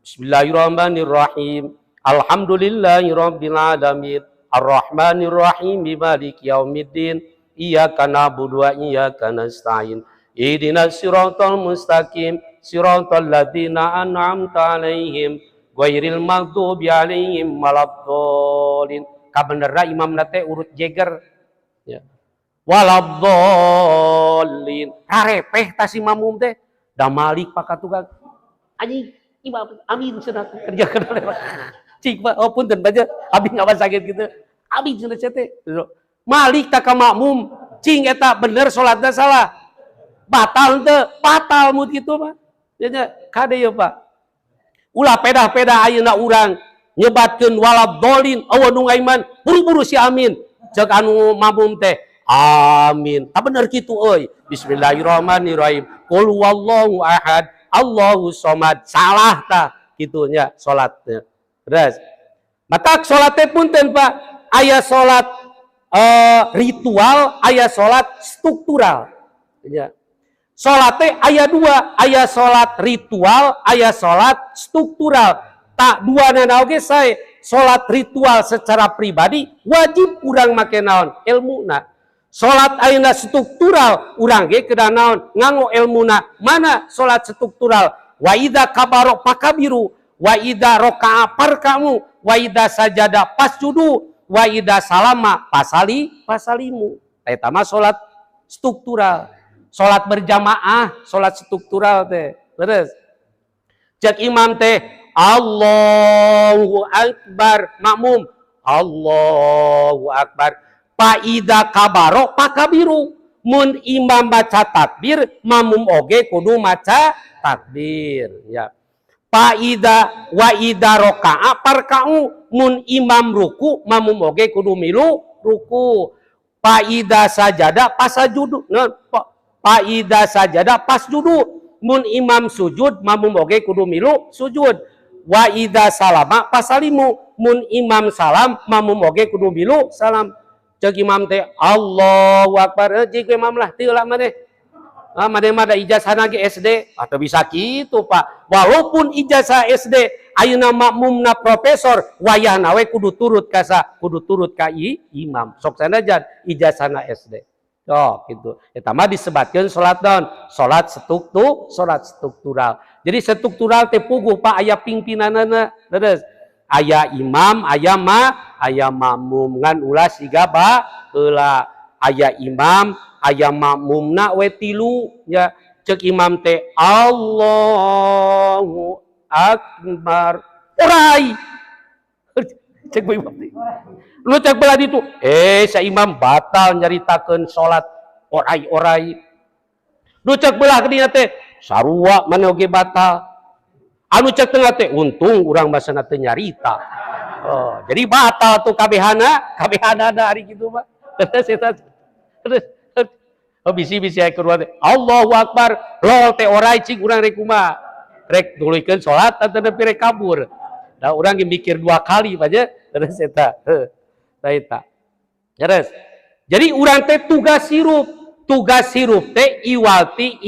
Bismillahirrahmanirrahim, alhamdulillahirabbil alamin, arrahmanirrahim, maliki yaumiddin, iyyaka na'budu wa iyyaka nasta'in, ihdinas siratal mustaqim, siratal ladzina an'amta alaihim, ghairil maghdubi alaihim waladdallin. Kabenerna imamna teh urut jeger ya, waladdallin. Karepeh ta si makmum teh da malik pak tukang anjing imam amin cenah kerja kena cik, Pak. Oh, punten baca abi ngawas sakit gitu, amin cenah teh malik tak ka makmum. Cing, eta bener salatna salah? Batal teu? Batal mut kitu mah nya. Kade ya, Pak, ulah pedah-pedah ayeuna urang nyebatkeun waladdallin, euweuh nu ngaiman, buru-buru si amin. Cek anu makmum teh amin. Tak bener kitu euy. Bismillahirrahmanirrahim, qul huwallahu ahad, Allahu somad. Salah tah kitu nya salatnya. Terus matak salat teh, punten, Pak, aya salat ritual, aya salat struktural ya. Salat teh aya dua, aya salat ritual, aya salat struktural. Tak dua nana oge sae. Salat ritual secara pribadi wajib urang make naon? Ilmuna. Salat ayeuna struktural urang ge kedah naon? Nganggo ilmuna. Mana salat struktural? Wa idza kabaro fakabiru, wa idza raka'a farka'u, wa idza sajada fasjudu, wa idza salama fasalimu. Eta mah salat struktural. Salat berjamaah, salat struktural teh. Terus cek imam teh Allahu akbar, makmum Allahu akbar. Faida kabaro fakabiru, mun imam baca takbir, makmum oge kudu maca takbir ya. Faida wa idza raka'a farka'u, mun imam ruku, makmum oge kudu milu ruku. Faida sajada fasajudu, nah, faida sajada fasjudu, mun imam sujud, makmum oge kudu milu sujud. Wa idza salama fasalimu, mun imam salam, makmum oge kudu milu salam. Cek imam teh Allahu akbar, eh, cik imam lah teu lah maneh. Ah, maneh mah da ijazahna ge SD atau bisa kitu, Pak. Walaupun ijazah SD, ayeuna makmumna profesor, wayahna we kudu turut ka sa, kudu turut ka imam. Sok sanajan ijazahna SD. Oh, gitu. Eta mah disebatkeun salat naon? Salat struktur, salat struktural. Jadi struktural teh puguh, Pak, aya pimpinanana. Terus aya imam, aya ma, aya makmum, ngan ulah siga ba heula. Aya imam, aya makmumna we tilu ya. Cek imam teh Allahu akbar. Orai. Cek imam teh. Lu cek belah ditu, eh, sa imam batal nyaritakeun salat orai-orai. Lu cek belah kadinya teh sarua mana oge batal. Anu cek tengah teh untung urang basana teu nyarita. Oh, jadi batal tuh kabehana, kabehana ada hari gitu, Pak. Terus eta terus, oh, bisi-bisi aya keluar teh Allahu akbar, lol teh orai, cing urang rek kumaha. Rek nuluykeun salat atau rek kabur. Da urang ge mikir dua kali aja terus eta. Heuh. Eta. Terus. Jadi urang teh tugas hirup teh iwal ti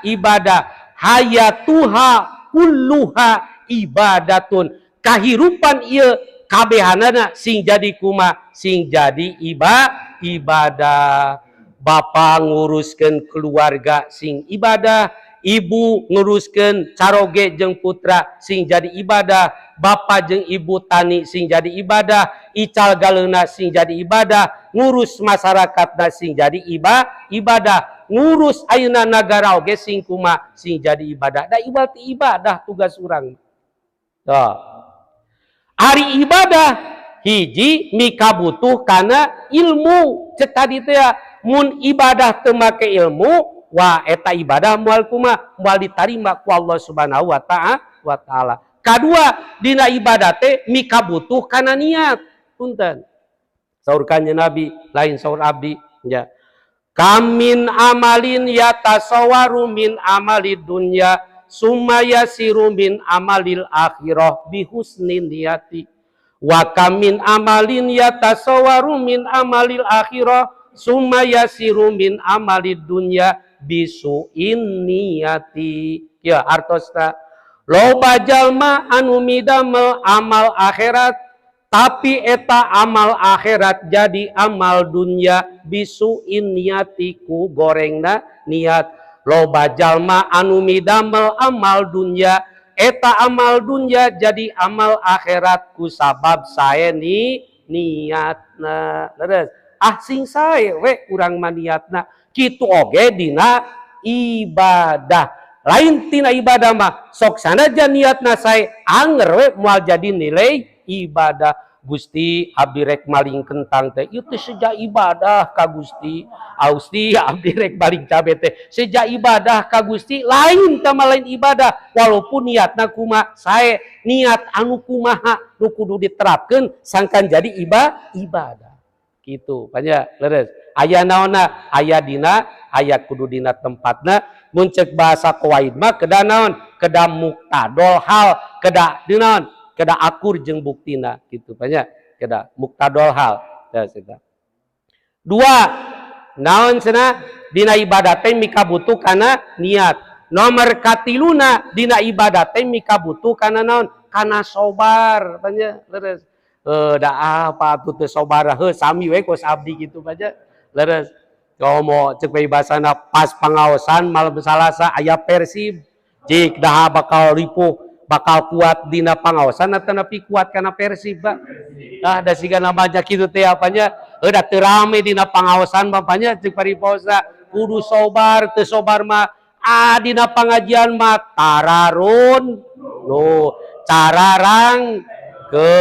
ibadah. Hayatuha kulluha ibadatun. Kahirupan ieu kabehanana sing jadi kuma, sing jadi ibadah. Bapak nguruskeun keluarga sing ibadah, ibu nguruskeun caroge jeung putra sing jadi ibadah, bapak jeung ibu tani sing jadi ibadah, ical galeuna sing jadi ibadah, ngurus masyarakatna sing jadi ibadah, ngurus ayeuna nagara oge sing kuma, sing jadi ibadah. Da ibadah ibadah tugas urang. Tuh. Ari ibadah hiji mikabutuh kana ilmu. Cek tadi teh ya, mun ibadah teu make ilmu, wah, eta ibadah moal kuma, moal ditarima ku Allah Subhanahu wa taala. Kadua, dina ibadah teh mikabutuh kana niat. Punten. Saur Kanjeng Nabi, lain saur abdi ya. Kam min amalin yatasawaru min amalid dunya summa yasiru min amalil akhirah bihusnin niyati, wa kam min amalin yatasawaru min amalil akhirah summa yasiru min amalid dunya bisuin niyati. Ya, artosna loba jalma anu midamel amal akhirat, tapi eta amal akhirat jadi amal dunya bisuin niyati, ku gorengna niat. Loba jalma anu midamel amal dunya, eta amal dunya jadi amal akhirat ku sabab sae ni niatna. Leres, ah, sing sae we urang mah niatna. Kitu oge dina ibadah. Lain tina ibadah mah sok sanajan niatna sae, anger we moal jadi nilai ibadah. Gusti, abdi rek maling kentang teh ieu teh seja ibadah ka Gusti. Gusti, abdi rek maling cabe teh seja ibadah ka Gusti. Lain tama, lain ibadah walaupun niatna kuma sae. Niat anu kumaha nu kudu diterapkeun sangkan jadi ibadah gitu banyak. Leres, aya naonna, aya dina, aya kudu dina tempatna. Mun cek bahasa qawaid mah kedah naon, kedah muqtadol hal, kedah dinaon, kedah akur jeung buktina gitu banyak, kedah muqtadol hal ya. Dua naon cenah, dina ibadah teh mikabutuh kana niat. Nomor katiluna, dina ibadah teh mikabutuh kana naon, kana sobar banyak. Leres, da apa atuh teu sobar? Heuh, sami we kos abdi gitu banyak. Leres, komo cek bahasana pas pangaosan malam Salasa aya Persib, jik dah bakal ripuh, bakal kuat dina pangaosan atau nepi kuat kana Persib, Pak? Ah, da siga namanya kitu teh apanya, da teu rame dina pangaosan bapaknya. Cek paripaosa kudu sobar, teu sobar mah, ah, dina pengajian mah tararun no cararang ke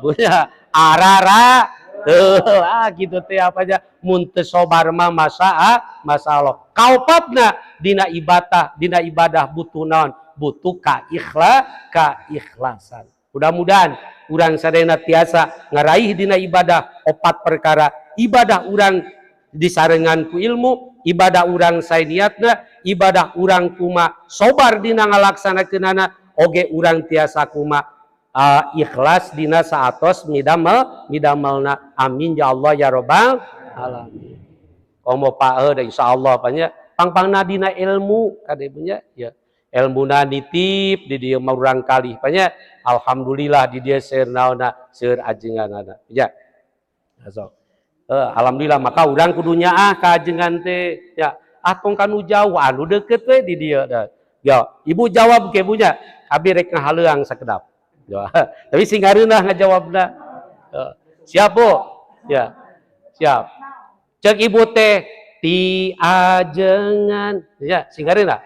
punya arara tuh, ah, gitu teh apanya. Mun teu sobar mah masa, ah, masalah. Kaopatna, dina ibadah butuh naon, butuh kaikhlasan. Mudah-mudahan urang sadayana tiasa ngaraih dina ibadah opat perkara: ibadah urang disarengan ku ilmu, ibadah urang sae niatna, ibadah urang kuma sobar dina ngalaksanakeunana, oge urang tiasa kuma ikhlas dina saatos midamelna. Amin ya Allah ya robbal alamin. Komo Pak, da insyaallah banyak pang-pangna dina ilmu kade punya ya, ilmuna nitip di dieu mah urang kalih banyak. Alhamdulillah di dieu seur naonna, seur ajenganana ya. Sok, alhamdulillah. Maka urang kudu nyaah ka ajengan teh ya. Ah, tong kanu jauh, anu deket we di dieu da. Ya, ibu jawab ke punya, abi rek ngahaleuang sakedap ya, tapi sing ngareunah ngajawabna. Siap, Bu? Ya, siap. Cek ibu teh ti ajengan ya, sing ngareunah,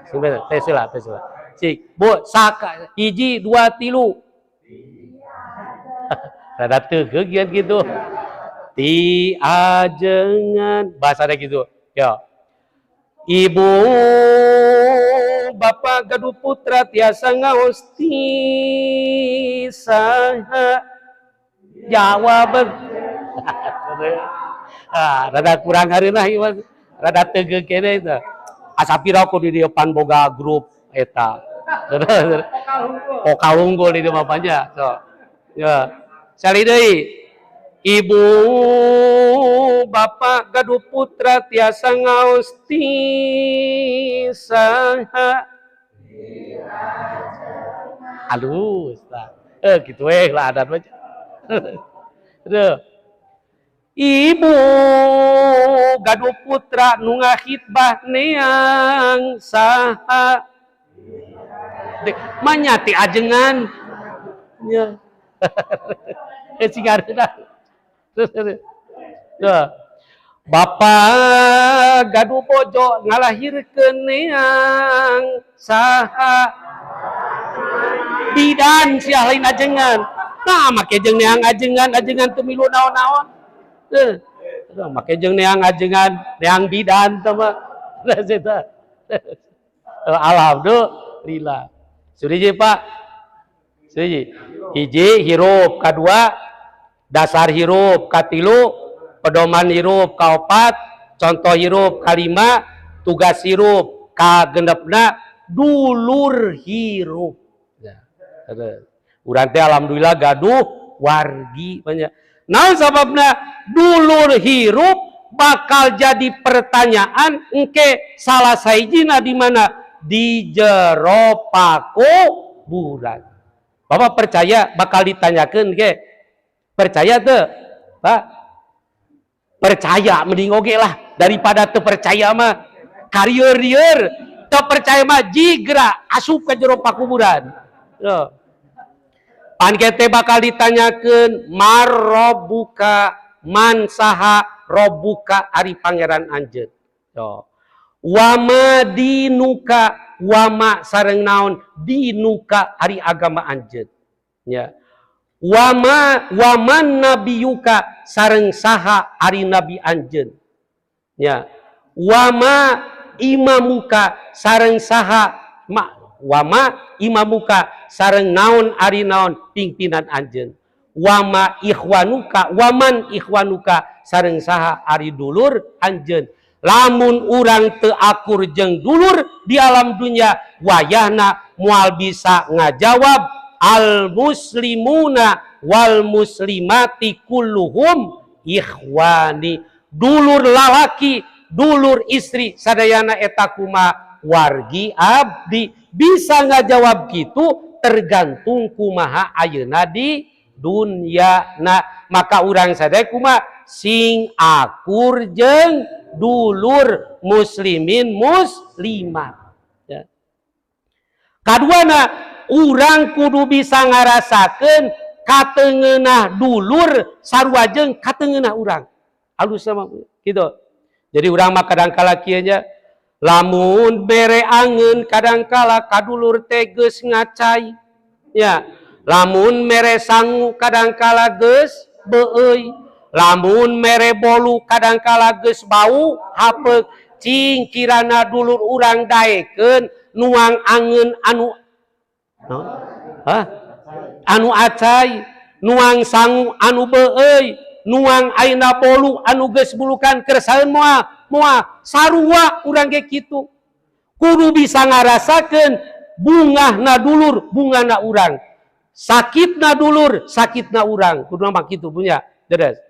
sing bener teh sila, teh sila. Cik, Bu, saka hiji dua tilu. Rada teugeug gitu. Ti ajengan bahasanya gitu ya. Ibu bapak gaduh putra tiasa ngaos ti saha? Jawab. Ah, rada kurang hareunah ieu, rada teugeug kene itu. Asa pira ku di depan boga grup eta. Pokal unggul di mah panja. So. Ya. Sali deui. Ibu bapak gaduh putra tiasa ngaos ti saha? Halus lah. Eh, gitu eh lah adat mah. Tuh. Ibu gaduh putra nu ngakhitbah neang saha? Manya ti ajengan. Ya. Eh, sing. Tuh. Bapak gaduh bojo ngalahirkeun neang saha? Bidan sia, lain ajengan. Nah, make jeung neang ajengan, ajengan teu milu naon-naon. Tuh. Make jeung neang ajengan, neang bidan teh mah. Alhamdulillah. Suri, Pak. Suri. Hiji hirup, kadua dasar hirup, katilu pedoman hirup, kaopat contoh hirup, kalima tugas hirup, kagenepna dulur hirup. Ya. Urang teh alhamdulillah gaduh wargi banyak. Nah, sababna dulur hirup bakal jadi pertanyaan engke salah sahijina di mana? Di jero pakuburan. Bapak percaya bakal ditanyakan ke? Percaya tuh, Pak? Percaya mending oge lah daripada teu percaya mah karieur-rieur. Teu percaya mah jigra asup ke jero pakuburan. Tuh. Pan teh bakal ditanyakan man robbuka, man saha, robbuka ari pangeran anjeun. Tuh. Wama dinuka, wama sareng naon, dinuka ari agama anjeun. Ya. Wama waman nabiyuka sareng saha ari nabi anjeun. Ya. Wama imamuka sareng saha ma, wama imamuka sareng naon ari naon pimpinan anjeun. Wama ikhwanuka, waman ikhwanuka sareng saha ari dulur anjeun. Lamun urang teu akur jeung dulur di alam dunia, wayahna moal bisa ngajawab al muslimuna wal muslimati kulluhum ikhwani. Dulur lalaki, dulur istri, sadayana eta kuma wargi abdi. Bisa ngajawab gitu tergantung kumaha ayeuna di dunia. Nah, maka urang sadaya kuma sing akur jeung dulur muslimin muslimat, ya. Kaduana, urang kudu bisa ngarasakeun katengeunah dulur sarua jeung katengeunah urang. Halus sama gitu. Jadi urang mah kadangkala kieu nya, lamun bere angeun kadangkala ka dulur teh geus ngacai, ya. Lamun mere sangu kadangkala geus beueuy, lamun mere bolu kadangkala geus bau hapeuk. Cing kirana dulur urang daekeun nuang angeun anu no? Hah? Anu acai, nuang sangu anu beueuy, nuang aina bolu anu geus bulukan, keresaeun moal? Moal. Sarua urang ge kitu, kudu bisa ngarasakeun bungahna dulur bungahna urang, sakitna dulur sakitna urang. Kudu mah kitu punya deres.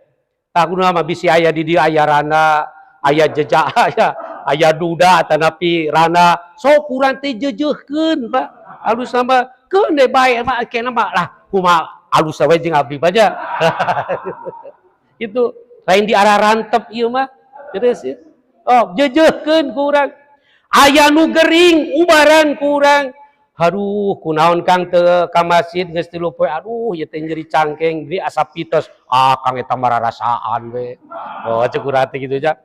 Tah, kudu mah bisi aya di dieu, aya rana, aya jejak, aya aya duda tanapi rana, sok urang teh jejeuhkeun, Pak. Alus sama keun deh bae mah kena mah lah kumaha alus we jeung abdi baja itu lain di arah rantep ieu mah. Terus ya. Oh, jejeuhkeun ku urang. Aya nu gering, ubaran ku urang. Aduh, kunaon Kang teu ka masjid geus 3 poe? Aduh, ieu teh nyeri cangkeng, di asa pites. Ah, Kang, eta mah rarasaan we. Oh, cek urang teh kitu nya.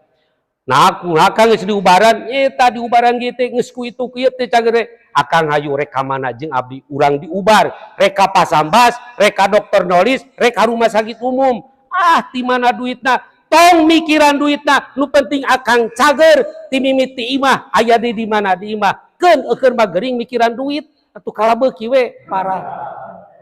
Nah, kumaha Kang geus diubaran? Eta diubaran ge teh geus ku itu kieu teh cageur. Akang hayu rek ka mana jeung abdi urang diubar, rek ka Pasambas, rek ka dokter Nolis, rek ka rumah sakit umum. Ah, ti mana duitna? Tong mikiran duitna, nu penting akang cager ti mimiti imah, aya di mana di imah. Keun eukeun mah gering mikiran duit, atuh kalah beuki we parah.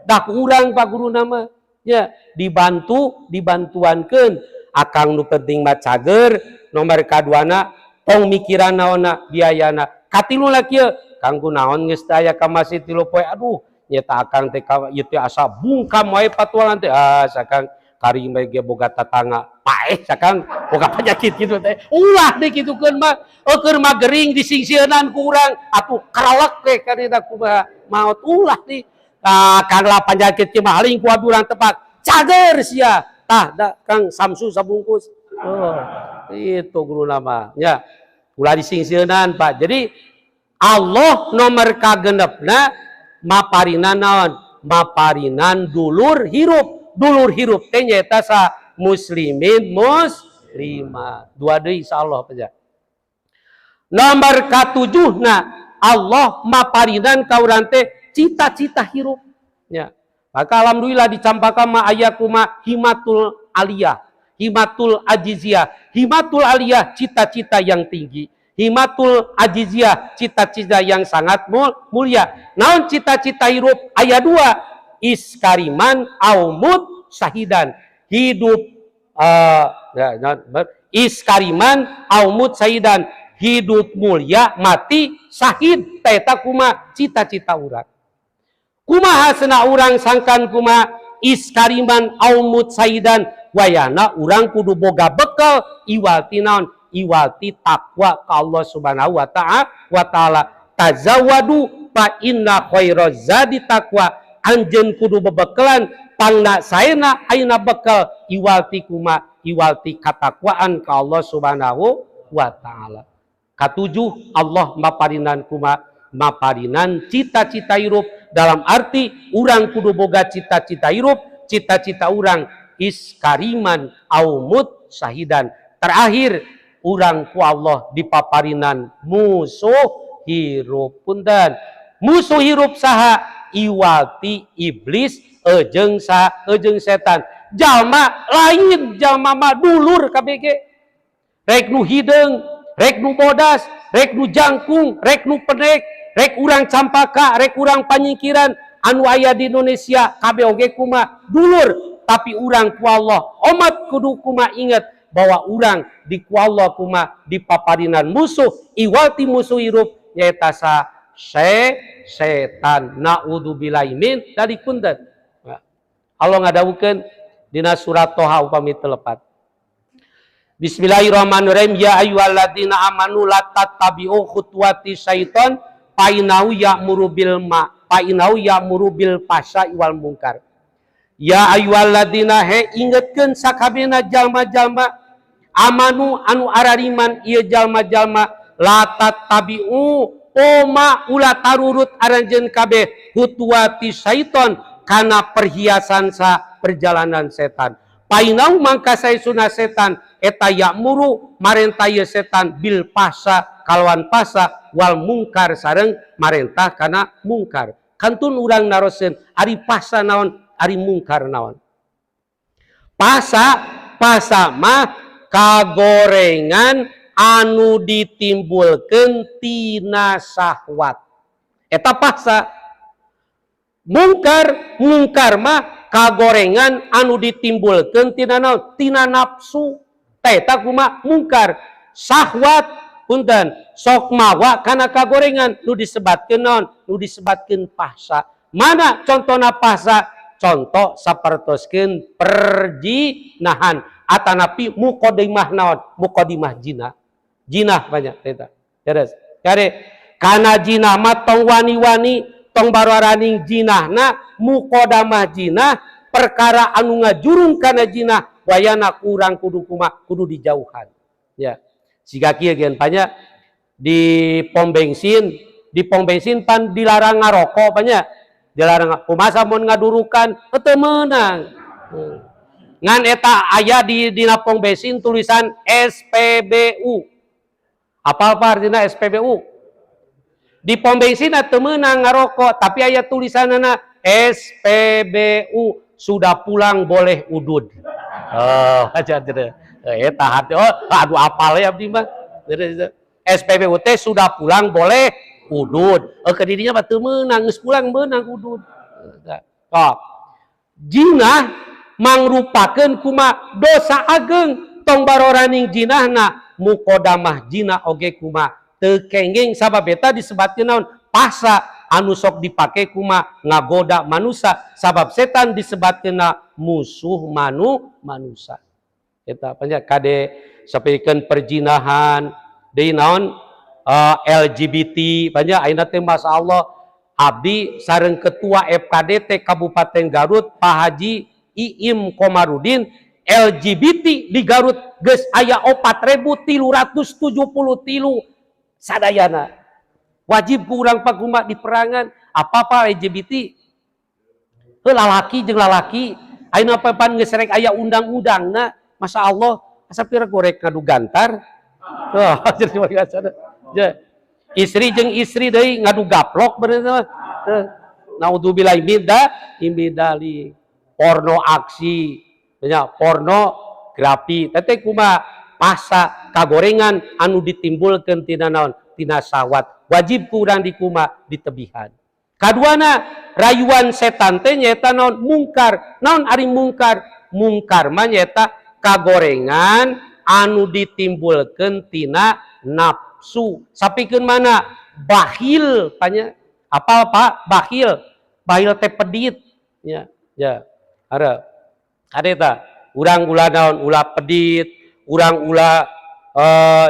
Dah ku urang Pak Guru nama ya dibantu, dibantuankeun. Akang nu penting mah cager, nomor kaduana tong mikiran naonna biayana. Katilu lah kieu, Kang, kunaon geus teu aya ka masjid 3 poe? Aduh, nyeta akang teh ieu teh asa bungkam wae patuangan teh. Ah, sakang kari mah ge boga tatangga paeh, sakang boga penyakit gitu teh. Ulah dikitukeun mah, keur mah gering disingsieunan ku urang atuh karalek we karina kumaha maot. Ulah di ah, kang lah penyakit kieu mah haling ku abdi urang tepak cager sia. Tah da Kang Samsu sabungkus. Oh, itu guru nama ya, ulah disingsieunan, Pak. Jadi Allah nomor kagenepna maparinan naon? Maparinan dulur hirup. Dulur hirup teh nyaeta sa muslimin muslimat. Dua deui, insyaallah aja. Nomor katujuhna, Allah maparinan ka urang teh cita-cita hirup ya. Maka alhamdulillah di Campaka mah aya kuma himatul aliyah, himatul ajiziyah. Himatul aliyah, cita-cita yang tinggi. Himatul ajiziyah, cita-cita yang sangat mulia. Naon cita-cita hirup? Aya dua, ish kariman au mut syahidan. Hidup ya, ish kariman au mut syahidan. Hidup mulia, mati syahid. Eta kuma cita-cita urang. Kumaha sena urang sangkan kuma ish kariman au mut syahidan? Wayana urang kudu boga bekal iwalti naon? Iwalti takwa ka Allah Subhanahu wa ta'ala. Tazawwadu fa inna khairaz zadi taqwa. Anjeun kudu bebekelan, pangna saena ayeuna bekal iwalti kuma? Iwalti katakwaan ka Allah Subhanahu wa ta'ala. Katujuh, Allah maparinan kuma? Maparinan cita-cita hirup, dalam arti urang kudu boga cita-cita hirup. Cita-cita urang ish kariman au mut syahidan. Terakhir, urang ku Allah dipaparinan musuh hirup. Punten, musuh hirup saha? Iwalti iblis ejeng sa ejeng setan. Jalma lain, jalma mah dulur KBG, rek nu hideung, rek nu bodas, rek nu jangkung, rek nu pendek, rek urang Campaka, rek urang Panyingkiran, anu aya di Indonesia kabeh oge kuma dulur. Tapi urang ku Allah omat kudu kuma inget bahwa urang di ku Allah kuma dipaparinan musuh. Iwalti musuh hirup nyaeta sa setan, naudzubillahi min dari. Punten, Allah ngadawukeun dina surat Toha upami telepat. Bismillahirrahmanirrahim. Ya ayyuhalladzina amanu la tattabi'u khutuwati syaiton fa innahu ya'muru bil ma fa innahu ya'muru bil fahsya'i wal munkar. Ya ayyuhalladzina, he ingetkeun sakabehna jalma-jalma, amanu anu arariman ieu jalma-jalma, la tattabi'u oma ulah tarurut aranjeun kabeh, khutuwati syaiton kana perhiasan sa perjalanan setan. Fa innahu mangka saestuna setan eta ya'muru marentah ieu setan, bil fahsya kalawan fahsya, wal mungkar sareng marentah kana mungkar. Kantun urang naroseun, ari fahsya naon, ari mungkar naon? Fahsya, fahsya mah kagorengan anu ditimbulkeun tina syahwat, eta fahsya. Mungkar, mungkar mah kagorengan anu ditimbulkeun tina naon? Tina nafsu. Eta kuma mungkar. Syahwat, punten, sok mawa kana kagorengan nu disebatkeun naon? Nu disebatkeun fahsya. Mana contohna fahsya? Contoh sapertoskeun perjinahan atanapi muqaddimah naon? Muqaddimah jinah. Jinah banyak eta. Terus kare kana jinah mah tong wani-wani, tong bararaning jinahna. Muqaddamah jinah, perkara anu ngajurung kana jinah, wayana kurang kudu kuma kudu dijauhan ya. Siga kieu gen banyak di pom bensin. Di pom bensin pan dilarang ngarokok banyak, dilarang. Kumaha mun ngadurukan? Teu meunang. Ngan eta aya di dina pom bensin tulisan SPBU. Apa apa artinya SPBU? Di pom bensin teu meunang ngarokok, tapi aya tulisanana SPBU, sudah pulang boleh udud. Oh, aja eta hati. Oh, aduh, apal ya abdi mah. SPBU teh sudah pulang boleh udud. Oh, ke dirinya mah teu meunang, geus pulang meunang udud. Oh. Jinah mangrupakeun kuma dosa ageng. Tong baroraning jinahna, muqaddamah jinah oge kuma teu kenging, sabab eta disebatkeun naon? Pasa anu sok dipake kuma ngagoda manusia, sabab setan disebatkeuna musuh manusia. Eta banyak kade sapikeun perjinahan deui naon, LGBT banyak ayeuna teh. Masyaallah, abdi sareng ketua FKDT Kabupaten Garut, Pak Haji Iim Komarudin, LGBT di Garut geus aya 4.373 sadayana. Wajib ku urang paguma di perangan. Apa-apa LGBT? Heuh, lalaki jeung lalaki ayeuna pan geus rek aya undang-undangna. Masya Allah, asa pira gorek ngadu gantar. Tuh, jadi istri jeung istri deui ngadu gaplok bener mah. Naudzubillah min dzalik. Porno aksi nya, pornografi teh kuma pasa kagorengan anu ditimbulkeun tina naon? Tina syahwat. Wajib ku urang dikuma ditebihan. Kaduana rayuan setan teh nyaeta naon? Mungkar. Naon ari mungkar? Mungkar mah nyaeta kagorengan anu ditimbulkeun tina nafsu. Sapikeun mana? Bakhil tanya. Apal, Pak? Bakhil. Bakhil teh pedit ya. Ya, ada ada eta urang ulah naon? Ulah pedit, urang ulah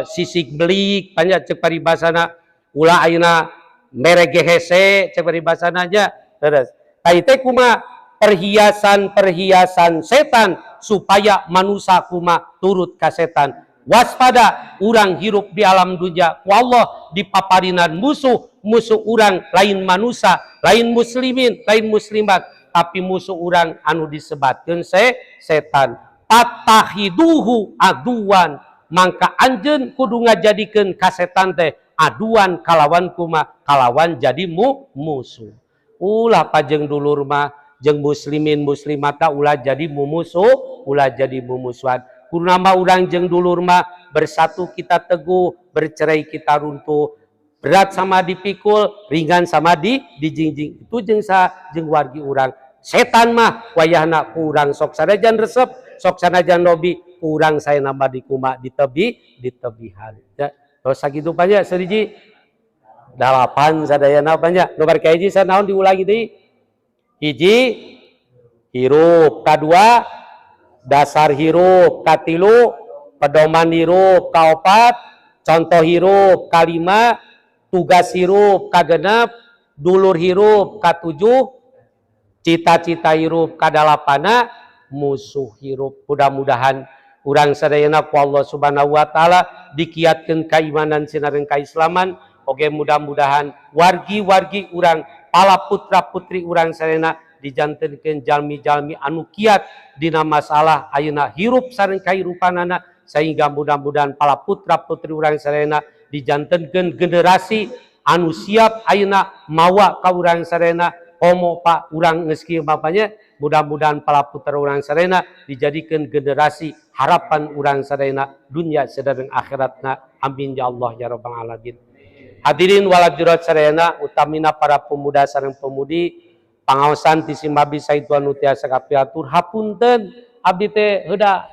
sisik belik banyak cek paribasana, ulah ayeuna mere hese cek paribasana nya. Terus teh kuma perhiasan-perhiasan setan supaya manusia kuma turut ka setan. Waspada urang hirup di alam dunia. Ku Allah dipaparinan musuh. Musuh urang lain manusia, lain muslimin, lain muslimat, tapi musuh urang anu disebatkeun setan. Fattakhiduhu aduwan, mangka anjeun kudu ngajadikeun ka setan teh aduwan kalawan kuma kalawan jadi musuh. Ulah pajeng dulur mah jeung muslimin muslimata ulah jadi mumusuh, ulah jadi mumusuhan. Kudu nama urang jeung dulur mah bersatu kita teguh, bercerai kita runtuh. Berat sama dipikul, ringan sama dijingjing. Itu jeung sa jeung wargi urang. Setan mah wayahna kurang sok sanajan resep, sok sanajan lobi kurang saya nambah di kuma ditebi ditebihan. Ya, terus sakitu banyak seriji dalapan sadayana banyak. Nomor kahiji naon, diulangi deui? Hiji, hirup, kadua dasar hirup, katilu pedoman hirup, kaopat contoh hirup, kalima tugas hirup, kagenep dulur hirup, katujuh cita-cita hirup, kadalapana musuh hirup. Mudah-mudahan urang sadayana ku Allah Subhanahu wa taala dikiatkeun keimanan sinareng keislaman. Oke, mudah-mudahan wargi-wargi urang, pala putra putri urang sadayana dijantenkeun jalmi-jalmi anu kiat dina masalah ayeuna hirup sareng kahirupanana, sehingga mudah-mudahan pala putra putri urang sadayana dijantenkeun generasi anu siap ayeuna mawa ka urang sadayana. Komo Pak, urang geus kieu bapanya, mudah-mudahan pala putra urang sadayana dijadikan generasi harapan urang sadayana dunia sareng akhiratna. Amin ya Allah ya rabbal alamin. Hadirin wal hadirat sadayana, utamina para pemuda sareng pemudi, pangaosan ti simabdi saestu anu tiasa kapihatur hapunten. Abdi teh heuda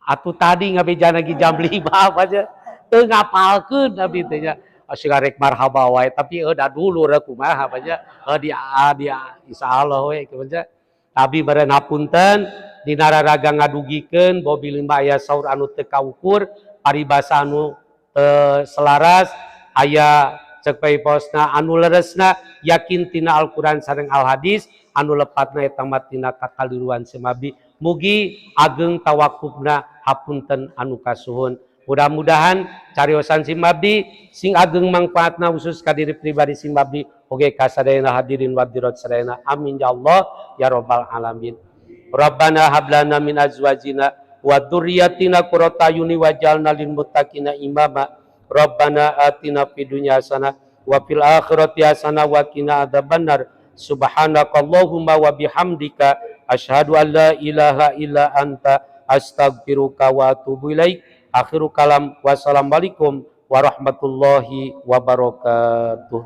atuh tadi ngabejana ge jam 5 aja teu ngapalkeun abdi teh nya. Asing rek marhaba wae, tapi udah dulur kumaha aja dia dia insyaallah we kieu nya. Abi baren hapunten dina raraga ngadugikeun bobi lima aya saur anu teu kaukur, paribasa anu teu selaras, aya cek posna anu leresna yakin tina Al-Qur'an sareng Al Hadis, anu lepatna eta mah tina kakaliruan semabi. Mugi ageng tawakufna, hapunten anu kasuhun. Mudah-mudahan cariosan simabdi sing ageng manfaatna, khusus ka diri pribadi simabdi oge ka sadayana hadirin wadirat sadayana. Amin ya Allah ya rabbal alamin. Rabbana hablana min azwajina wa dzurriyyatina qurrata a'yuni waj'alna lil muttaqina imama. Rabbana atina fid dunya hasanah wa fil akhirati hasanah wa qina adzabannar. Subhanakallahumma wa bihamdika asyhadu an la ilaha illa anta astaghfiruka wa atubu ilaik. Akhiru kalam, wassalamualaikum warahmatullahi wabarakatuh.